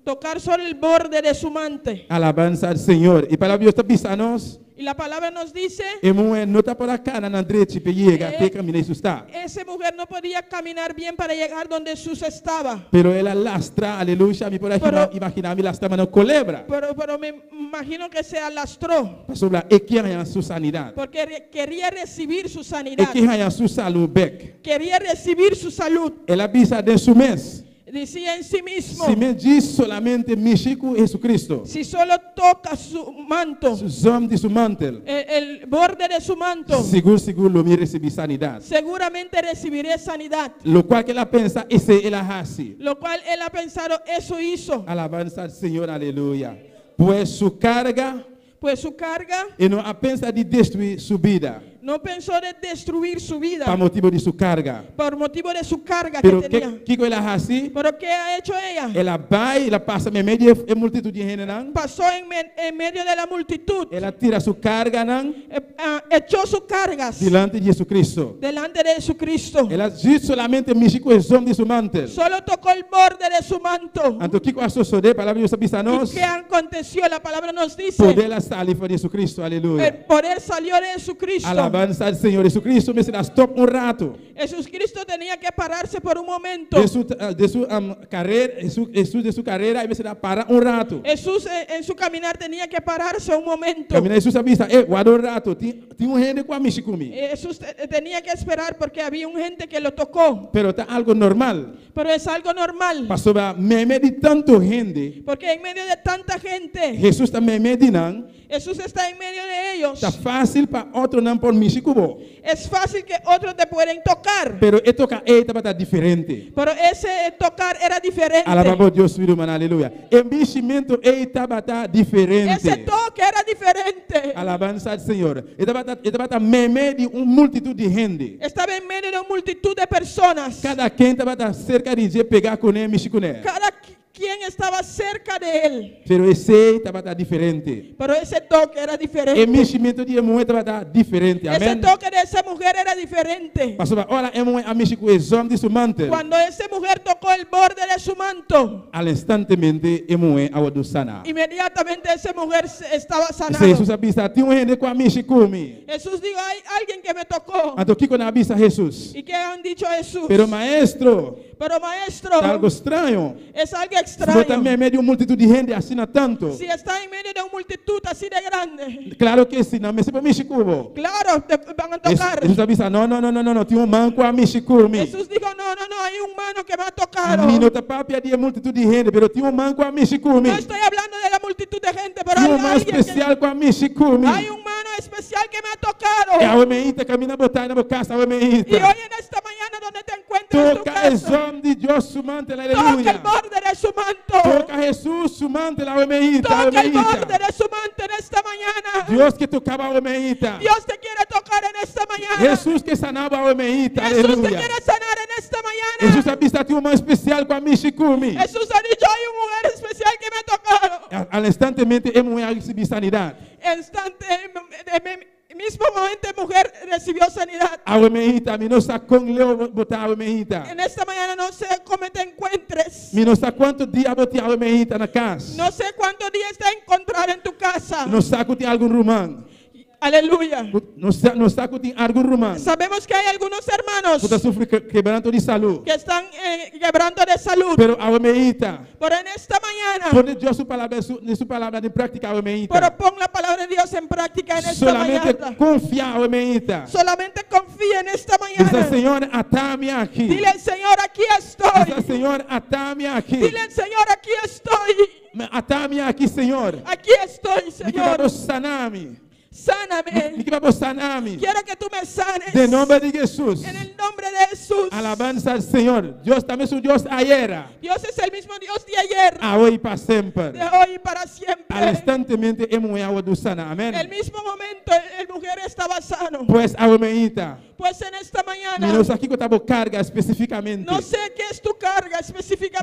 tocar solo el borde de su mante. Alabansa al Señor. E palabra di Dios ta bisa nos. Y la palabra nos dice. E muhé no ta por a kana na drechi p'e yega te kaminda Hesus ta. Ese mujer no podía caminar bien para llegar donde Jesús estaba. Pero el a lastra, aleluya, mi por a imaginá mi lastra manera kolebra. Pero, pero me imagino que se alastró. Pasobra e kier haña su sanidat. Porque quería recibir su sanidad. E kier haña su salú bèk. Quería recibir su salud. El a bisa den su mes. Decía en sí mismo. Si mi djis solamente mishi ku Jesucristo. Si solo toca su manto. Su zòm di su mantel. El borde de su manto. Sigur sigur lo mi risibí sanidat. Seguramente recibiré sanidad. Lokual ku el a pensa esei el a hasi. Lo cual él ha pensado eso hizo. Alabansa al Señor aleluya. Pues su karga. Pues su carga. E no a pensa di destruí su bida. No pensó de destruir su vida Pa motibu di su karga. Por motivo de su carga Pero que tenía. ke, kiko el a hasi? Pero ¿qué ha hecho ella? El a bai, el a pasa meimei di e multitut di hendenan. Pasó en medio de la multitud. El a tira su karganan Echó sus cargas dilanti di Jesucristo. Delante de Jesucristo. El a djis solamente mishi ku e zòm di su mantel. Solo tocó el borde de su manto. Anto kiko a sosodé? Palabra di Dios ta bisa ¿Y nos. qué aconteció? La palabra nos dice. Poder a sali for di Jesucristo. Aleluya. El poder salió de Jesucristo. Alabansa al Señor. Jesucristo mester a stòp un ratu. Jesucristo tenía que pararse por un momento. Den su, den su karera, Hesus, Hesus den su karera, e mester a para un ratu. Jesús en su caminar tenía que pararse un momento. Kaminda Hesus a bisa, E, warda un ratu, tin, tin un hende ku a mishi ku mi. Jesús tenía que esperar porque había un gente que lo tocó. Pero ta algu normal. Pero es algo normal. Pasobra meimei di tantu hende, Porque en medio de tanta gente, Hesus ta meimei di nan, Jesús está en medio de ellos. Ta fásil pa otronan por mishi ku bo. Es fácil que otros te pueden tocar. Pero e toka ei tabata diferente. Pero ese tocar era diferente. Alabá bo Dios, mi ruman, aleluya. E mishimentu ei tabata diferente. Ese toque era diferente. Alabansa al Señor. E tabata, e tabata meimei di un multitut di hende. Estaba en medio de una multitud de personas. Kada ken tabata serka di dje pega kuné, mishi kuné. Cada quien estaba cerca de él. Pero esei tabata diferente. Pero ese toque era diferente. E mishimentu di e muhé tabata diferente. Ese Amèn. toque de esa mujer era diferente. Pasobra ora e muhé a mishi ku e zòm di su mantel. Cuando esa mujer tocó el borde de su manto, Al instantemente e muhé a wòrdu saná. Inmediatamente esa mujer estaba sanada. P'esei Hesus a bisa, Tin un hende ku a mishi ku mi. Jesús dijo, hay alguien que me tocó. Anto kiko nan a bisa Hesus? ¿Y qué han dicho a Jesús? Pero maestro, Pero maestro, ta algu straño. Es algo Si bo ta extraño. meimei di un multitut di hende asina tantu. Si está en medio de una multitud así de grande. Klaro ke si, nan mester por mishi ku bo. Claro, te van a tocar. Hesus a bisa, No, no, no, no, no, no, tin un man ku a mishi ku mi. Jesús dijo, no, no, no, hay un mano que me ha tocado. Mi no ta papia di e multitut di hende, pero tin un man ku a mishi ku mi. No estoy hablando de la multitud de gente, pero Tin hay un man alguien que, spesial ku a mishi ku mi. hay un mano especial que me ha tocado. E awe meinta kaminda bo ta na bo kas awe meinta. Y hoy en esta mañana donde te encuentres en tu Toka e casa, zòm di Dios su mantel, toca el aleluya. borde de su manto. Toka Hesus su mantel awe meinta, awe Toca el borde meinta. de su manto en esta mañana. Dios ke toka bo awe meinta. Dios te quiere tocar en esta mañana. Hesus ke sana bo awe meinta, Jesús te aleluya. quiere sanar en esta mañana. Hesus a bisa tin un man spesial ku a mishi ku mi. Jesús ha dicho, hay un mujer especial que me ha tocado. Al instantemente e muhé a risibí sanidat. Instante, en el mismo momento, mujer recibió sanidad. Awe meinta, mi no sa kon leu bo ta awe meinta. En esta mañana no sé cómo te encuentres. Mi no sa kuantu dia bo tin awe meinta na kas. No sé cuántos días te encontrar en tu casa. Nos sa ku tin algun ruman. Aleluya. Nos sa, nos sa ku tin algun ruman. Sabemos que hay algunos hermanos Ku ta sufri kebranto di salú. que están en quebranto de salud. Pero awe meinta. Pero en esta mañana, Pone Dios su palabra, su, su palabra den práktika awe meinta. pero pon la palabra de Dios en práctica en esta Solamente mañana. konfia awe meinta. Solamente confía en esta Bisa mañana. Señor, ata mi aki. Dile, Señor, aquí estoy. Bisa Señor, ata mi aki. Dile, Señor, aquí estoy. Ata mi aki, Señor. Aquí estoy, Mi ke pa Señor. bo sana mi. Sáname. Mi ke pa bo sana mi. Quiero que tú me sanes. Den nòmber di Hesus. En el nombre de Jesús. Alabansa al Señor. Dios ta mesun Dios ayera. Dios es el mismo Dios de ayer, Awe i pa semper. de hoy y para siempre. Al instantemente e muhé a wòrdu sana. Amèn. El mismo momento el mujer estaba sano. Pues awe meinta. Pues en esta mañana, Mi no sa kiko ta bo karga spesífikamente. no sé qué es tu carga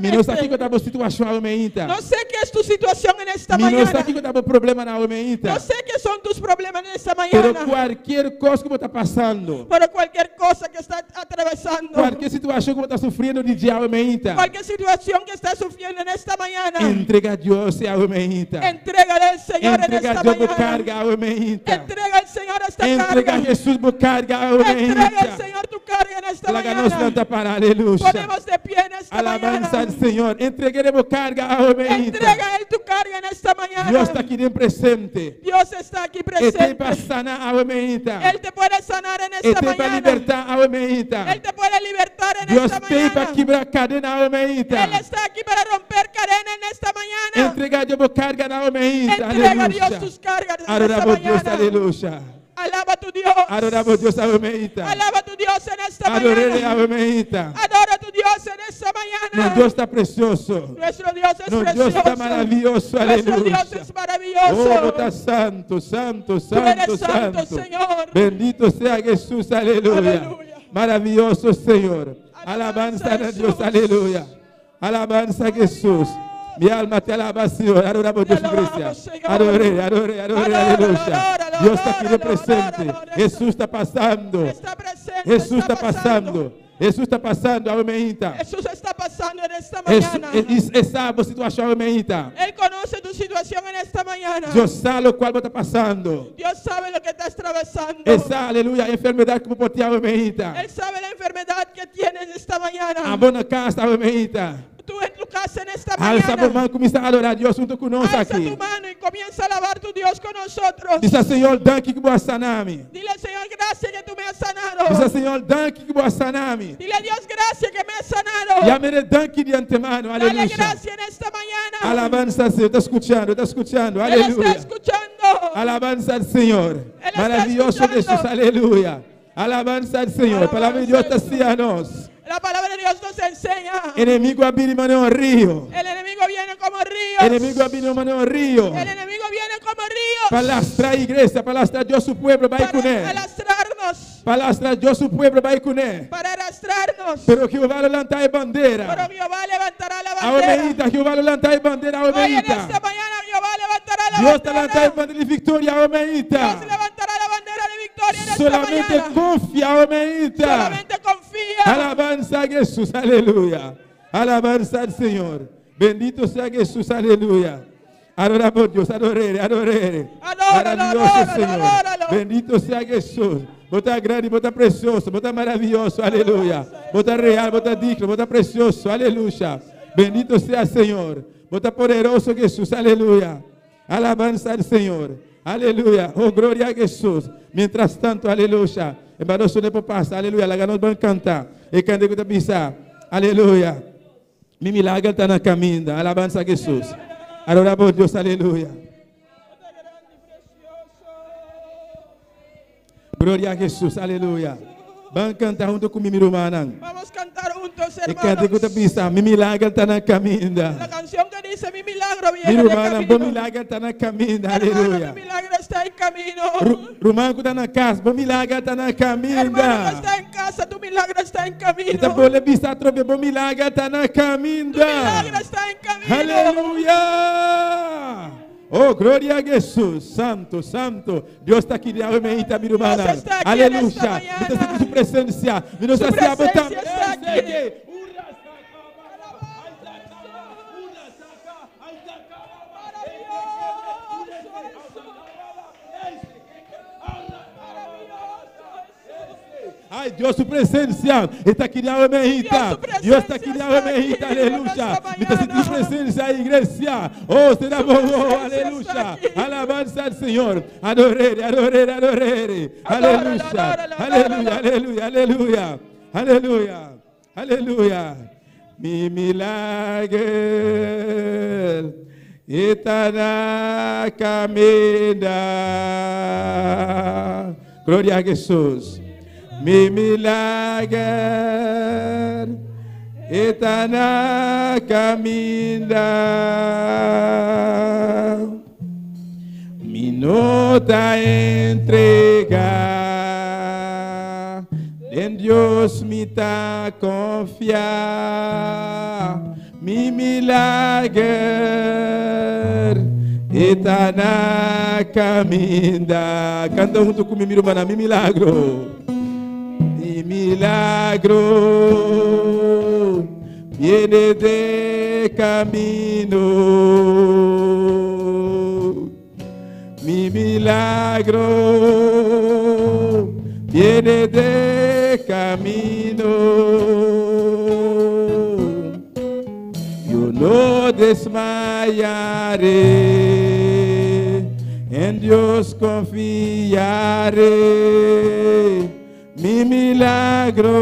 Mi no sa kiko específicamente. ta bo situashon awe meinta. No sé qué es tu situación en esta Mi no sa mañana. kiko ta bo problemanan awe meinta. No sé qué son tus problemas en esta Pero mañana. kualke kos ku bo ta pasando, Pero cualquier cosa que está atravesando, kualke situashon ku bo ta sufriendo di dje awe meinta, cualquier situación que está sufriendo en esta mañana, entregá Dios awe meinta. entrégale al Señor en Entregá esta Dios bo mañana. karga awe meinta. Entrega al Señor esta Entregá carga. Hesus bo karga awe Entrega al meinta. Señor tu carga en esta Laga nos mañana. lanta para, aleluya. Ponemos de pie en esta Alabanza al mañana. Señor. Entreg'é bo karga awe meinta. Entrega a Él tu carga en esta mañana. Dios ta aki den presente. Dios está aquí E t'ei presente. pa sana awe meinta. Él te puede sanar en E esta t'ei pa mañana. libertá awe meinta. Él te puede libertar en Dios esta t'ei pa mañana. kibra kadena awe meinta. Él está aquí para romper cadena en esta mañana. Entregá Dios bo karga awe meinta. Entrega a Dios Aleluya. tus cargas en esta Adorá bo Dios, mañana. aleluya. Alaba a tu Dios. Adorá bo Dios awe meinta. Alaba a tu Dios en esta Ador'é mañana. awe meinta. Adora a tu Dios en esta mañana. No Dios ta presioso. Nuestro Dios es No Dios precioso. ta maravioso. Nuestro Aleluya. Dios es maravilloso. Oh, ta santu, santu, Tú eres santu, santo, santu. Señor. Bendito sea Jesús, aleluya. Aleluya. Maravilloso Señor. Alabanza Alabanza a Dios, Jesús. aleluya. Alabanza a Jesús. Mi alma te alaba, Señor. Adoramos Te Dios, iglesia. alabamos, Señor. Adoré, adoré, adoré, Adóralo, aleluya. adóralo, Dios está aquí de adóralo, presente. adóralo. Jesús está pasando. Está presente. Jesús está pasando. Jesús está pasando. Amén. Jesús está pasando en esta Jesús mañana. e sabe a situação, amém. Él conoce tu situación en esta mañana. Dios sabe o qual está passando. Dios sabe lo que estás atravesando. Essa, aleluia, a enfermidade que pode ter, amém. Él sabe la enfermedad que tienes esta mañana. A boa casa, amém. Tú en tu casa en esta Alça a mañana. mão, começa a adorar a Deus junto conosco Alza aqui. tu mano y comienza a alabar tu Dios con nosotros. Diz Senhor, danke que boa saname. Dile, Señor, gracias que tú me has sanado. Diz Senhor, danke que boa saname. Dile a Dios, gracias que me has sanado. E a danke de antemano, Dale aleluia. gracias en esta mañana. Alabanza al Señor, está escuchando, está escuchando, Él está aleluya. escuchando. Alabanza al Señor. Él está Maravilloso escuchando. Jesús, aleluya. Alabanza al Señor. Palabra de Dios está así a nos. La palabra de Dios nos enseña. Enemigo abiri mano río. El enemigo viene como ríos. Enemigo abiri mano río. El enemigo viene como ríos. Para a igreja, para lastrar Dios su pueblo, vai com Para ele. arrastrarnos. Para lastrar Dios su pueblo, vai com ele. Para arrastrarnos. Pero Jehová levanta a bandeira. Pero Jehová levantará la A bandera. omeita, Jehová levanta a bandeira, a Hoy en omeita. esta mañana Jehová levantará la Dios te bandera. levanta a bandeira de victoria, a omeita. Dios levantará la bandera de victoria en esta Solamente mañana. confia, a omeita. Solamente confía. Alabanza a Jesús, aleluya. Alabanza al Señor. Bendito sea Jesús, aleluya. Adoramos a Dios, adorere, adorere. Adóralo, Maravilloso adóralo, Señor. adóralo. Bendito sea Jesús. Bota grande, bota precioso, bota maravilloso, aleluya. Bota real, bota digno, bota precioso, aleluya. Bendito sea el Señor. Bota poderoso Jesús, aleluya. Alabanza al Señor. Aleluya. Oh, gloria a Jesús. Mientras tanto, aleluya. Hermanos, no pasa, aleluya. La ganos van a cantar. El cante que te pisa. Aleluya. Mi milagre está na caminho. Alabanza a Jesús. Adoramos a Dios, aleluya. Gloria a Jesús, aleluya. Van a cantar junto con mi hermana. Vamos a cantar juntos, El cante que te hermanos. pisa. Mi milagre está na caminho. La canción que dice mi milagro Mi viene de hermana, bom camino. milagre está na caminho. Hermano, Aleluya. mi milagro está en camino. Rumano que está na casa, bom milagre está na caminho. Hermano que está en casa, tu milagro está en camino. Então, vou lhe pisar, trope, bom milagre está na caminho. Tu milagro está en camino. Aleluya. Oh, gloria a Jesús. Santo, santo. Dios está aquí de amém, mi hermana. Dios está aquí en esta Aleluya. mañana. Me está su presencia. Me Su está presencia está aquí. Ay, Dios, su presencia está aquí de amém. Dios, su presencia Dios está aquí de está amém. aquí en Aleluya. esta Me está sintiendo su mañana. presencia, iglesia. Oh, será Su bobo. presencia Aleluya. está aquí. Alabanza al Señor. Adorere, adorere, adorere. Adóralo, Aleluya. adóralo, Aleluya, adóralo. aleluya, aleluya. Aleluya. Aleluya. Mi milagre está na caminha. Gloria a Jesús. Mi milagre está na caminha. Mi nota entrega en Dios mi ta confia mi milagre está na caminha. Canta junto comigo, minha irmã, mi milagro. Mi milagro viene de camino. Mi milagro viene de camino. Yo no desmayaré, en Dios confiaré. Mi milagro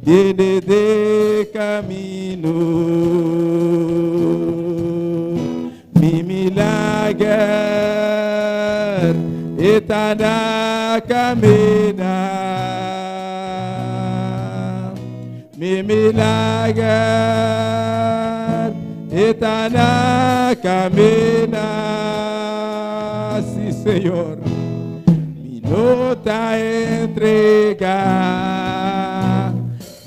viene de camino. Mi milagre está na caminha. Mi milager ta na kaminda. Sí, Señor. Mi no ta entregá.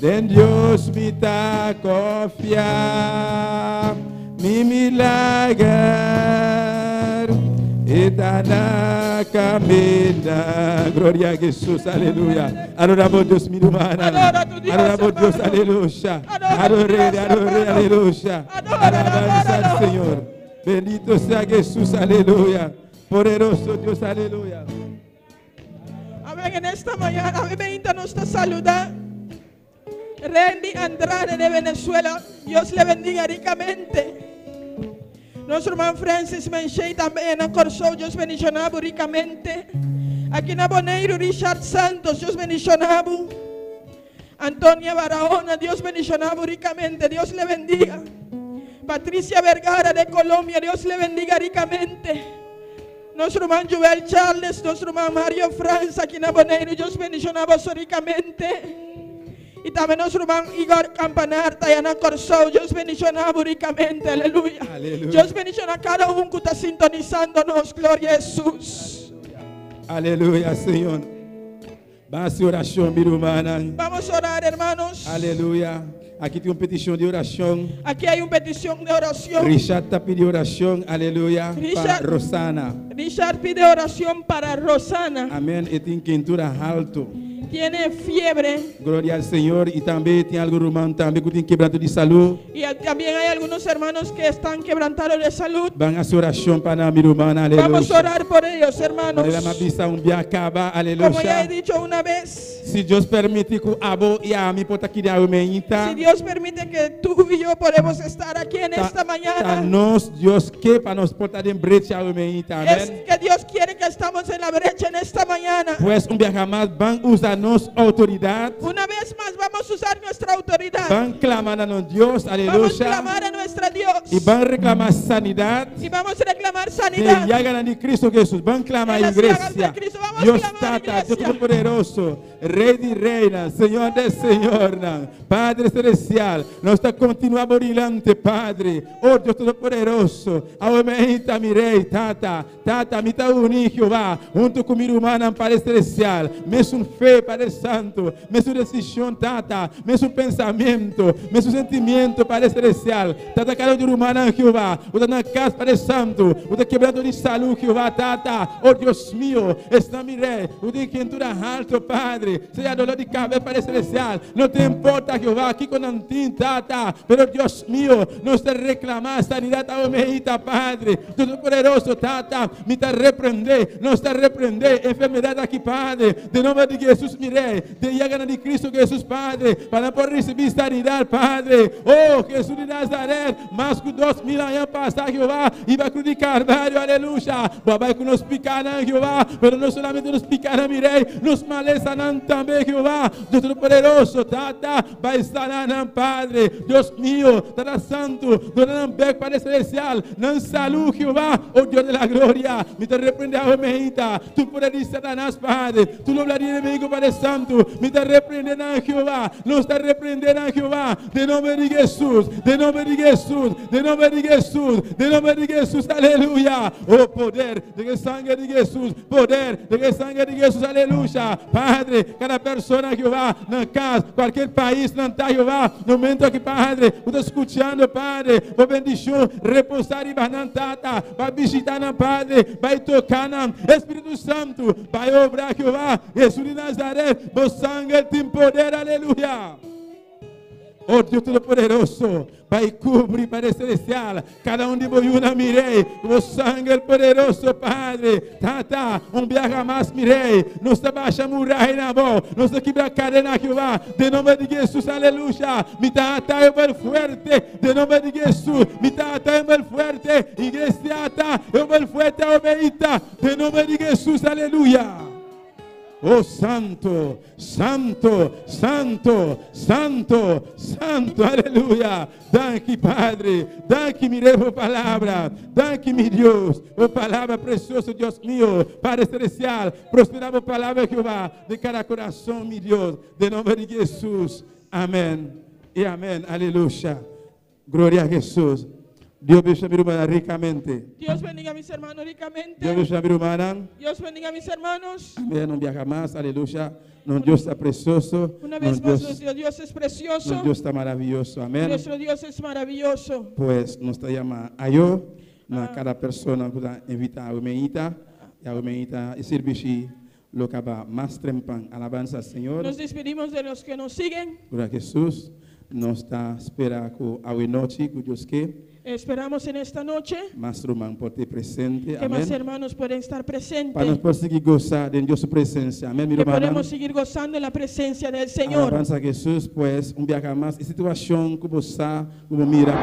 Den Dios mi ta konfia. Mi milager ta na kaminda. Gloria na Hesus, aleluya. Adoramos Dios, mi ruman. Adora tu Dios, Adoramos Dios, hermano. aleluya. Adora tu Adoré, Dios, adoré, hermano. aleluya. Adóralo, Alabanza al adóralo. Señor. Bendito sea Jesús, aleluya. Poderoso Dios, aleluya. Amén. En esta mañana, a mí nos está saludando. Randy Andrade de Venezuela. Dios le bendiga ricamente. Nuestro hermano Francis Menchey también en Kòrsou. Dios bendishoná bo rikamente. Aki na Boneiru, Richard Santos. Dios bendishoná bo. Antonia Barahona. Dios bendishoná bo rikamente. Dios le bendiga. Patricia Vergara de Colombia. Dios le bendiga ricamente. Nuestro hermano Joel Charles, nuestro hermano Mario Franz, aki na Boneiru, Dios bendishoná bo rikamente. I tambe nos ruman Igor Campanar, ta na Kòrsou, Dios bendishoná bo rikamente, aleluya. Aleluya. Dios bendishoná kada un ku ta sintonisando nos, gloria na Hesus. Aleluya, Señor. Ban hasi orashon, mi ruman. Vamos a orar, hermanos. Aleluya. Aki tin un petishon di orashon. Aquí hay una petición de oración. Richard ta pidiendo orashon, aleluya, pa Richard. Rosana. Richard pide oración para Rosana. Amèn. E tin keintura haltu. Tiene fiebre. Gloria na Señor. I tambe tin algun ruman tambe ku tin kebranto di salú. Y también hay algunos hermanos que están quebrantados de salud. Ban hasi orashon pa mi ruman, aleluya. Vamos a orar por ellos, hermanos. Manera m'a bisa un bia kaba, Como ya he aleluya. dicho una vez, Si Dios permití ku abo i ami por ta aki mainta, si Dios permite que tú y yo podemos estar aquí en esta ta mañana, nos Dios ke pa nos por ta den brecha mainta, es amèn. que Dios quiere que estamos en la brecha en esta mañana. Pues un biaha mas, ban usa nos outoridat, Una vez más vamos a usar nuestra autoridad. ban klama na nos Dios, Vamos a aleluya. clamar a nuestra Dios. I ban reklamá sanidat. Y vamos a reclamar De sanidad. llaga di Kristu Hesus. Ban klama En las llagas iglesia. de Cristo. Vamos a Dios clamar, Tata, iglesia. Dios Todopoderoso, Rei di Reinan, Señor di Señor, Padre Celestial, nos ta kontinuá brilante, Padre. Oh Dios Todopoderoso, awe mainta mi Rei, Tata, Tata, mi ta uni, Jehová, huntu ku mi ruman, Padre Celestial, mesun fe, Padre Santo, mesun desishon, Tata, mesun pensamentu, mesun sentimentu, Padre Celestial, Tata, kada un ruman, Jehová, ku ta na kas, Padre Santo, ku ta kebranto di salú, Jehová, Tata, oh Dios mío, está mi Rei, ku tin keintura haltu, Padre, sea doló di kabes, Padre Celestial, no ta importá, Jehová, aki ku nan tin, Tata, pero Dios mío, nos ta reklamá sanidat, awe Padre, Todopoderoso, Tata, mi ta reprendé, nos ta reprendé enfermedat aki, Padre, den nòmber di Hesus, mi Rei, den llaga di Kristu Hesus, Padre, pa por risibí sanidat, Padre, oh Hesus di Nazaret, mas ku 2000 aña pasá, Jehová, riba krus di Kalvario, aleluya, bo a bai ku nos pikánan, Jehová, pero no solamente nos pikánan, mi Rei, nos malesanan tambe, Jehová, Dios Todopoderoso, Tata, bai sana nan, Padre, Dios mío, Tata Santo, duna nan bèk, Padre Celestial, nan salú, Jehová, oh Dios de la gloria, mi ta reprendé awe mainta, tur poder di Satanas, Padre, tur obra di enemigu, Padre Santo, mi ta reprendé nan, Jehová, nos ta reprendé nan, Jehová, den nòmber di Hesus, den nòmber di Hesus, den nòmber di Hesus, den nòmber di Hesus, aleluya, oh poder di sanger di Hesus, poder di sanger di Hesus, aleluya, Padre, kada persona, Jehová, na kas, kualke pais, nan ta, Jehová, na momento aki, Padre, ta skuchando, Padre, bo bendishon, repousá riba nan, Tata, bai bishitá nan, Padre, bai toka nan, Spiritu Santo, bai obra, Jehová, Hesus di Nazaret, bo sanger tin poder, aleluya. Oh Dios Todopoderoso, bai kubri, Padre Celestial, kada un di bo yunan, mi Rei, bo sanger poderoso, Padre, Tata, un biaha mas, mi Rei, nos ta basha muraya na bo, nos ta kibra kadena, Jehová, den nòmber di Hesus, aleluya, mi tata e fuerte, den nòmber di Hesus, mi tata e fuerte, iglesia ta, e fuerte, obeita, den nòmber di Hesus, aleluya. Oh Santo, Santo, Santo, Santo, Santo, aleluya. Danki, Padre. Danki, mi Rei, palabra. Danki, mi Dios. Oh, palabra preciosa, Dios mío. Padre Celestial, prosperá palabra, Jehová, de cada corazón, mi Dios. Den nòmber di Hesus. Amèn. I amèn. Aleluya. Gloria na Hesus. Dios bendishoná mi rumannan rikamente. Dios bendiga a mis hermanos ricamente. Dios bendishoná mi rumannan. Dios bendiga a mis hermanos. Amèn. Un biaha mas. Aleluya. Nos Dios ta presioso. Una Nos vez más, Dios, nuestro Dios es precioso. nos Dios ta maravioso. Amèn. Nuestro Dios es maravilloso. Pues nos ta yama ayo na kada persona ku ta invitá awe mainta. I awe mainta e servisio lo kaba mas trempan. Alabansa Señor. Nos despedimos de los que nos siguen. Gloria na Hesus. Nos ta spera ku awe nochi, ku Dios ke, Esperamos en esta noche mas ruman por ta presente. Que más Amèn. hermanos pueden estar Pa nos presentes. por sigui gosa den Dios su presensia. Amèn, mi Que ruman. podemos seguir gozando en la presencia del Señor. Alabansa na Hesus, pues un biaha mas. E situashon ku bo sa, ku bo mira.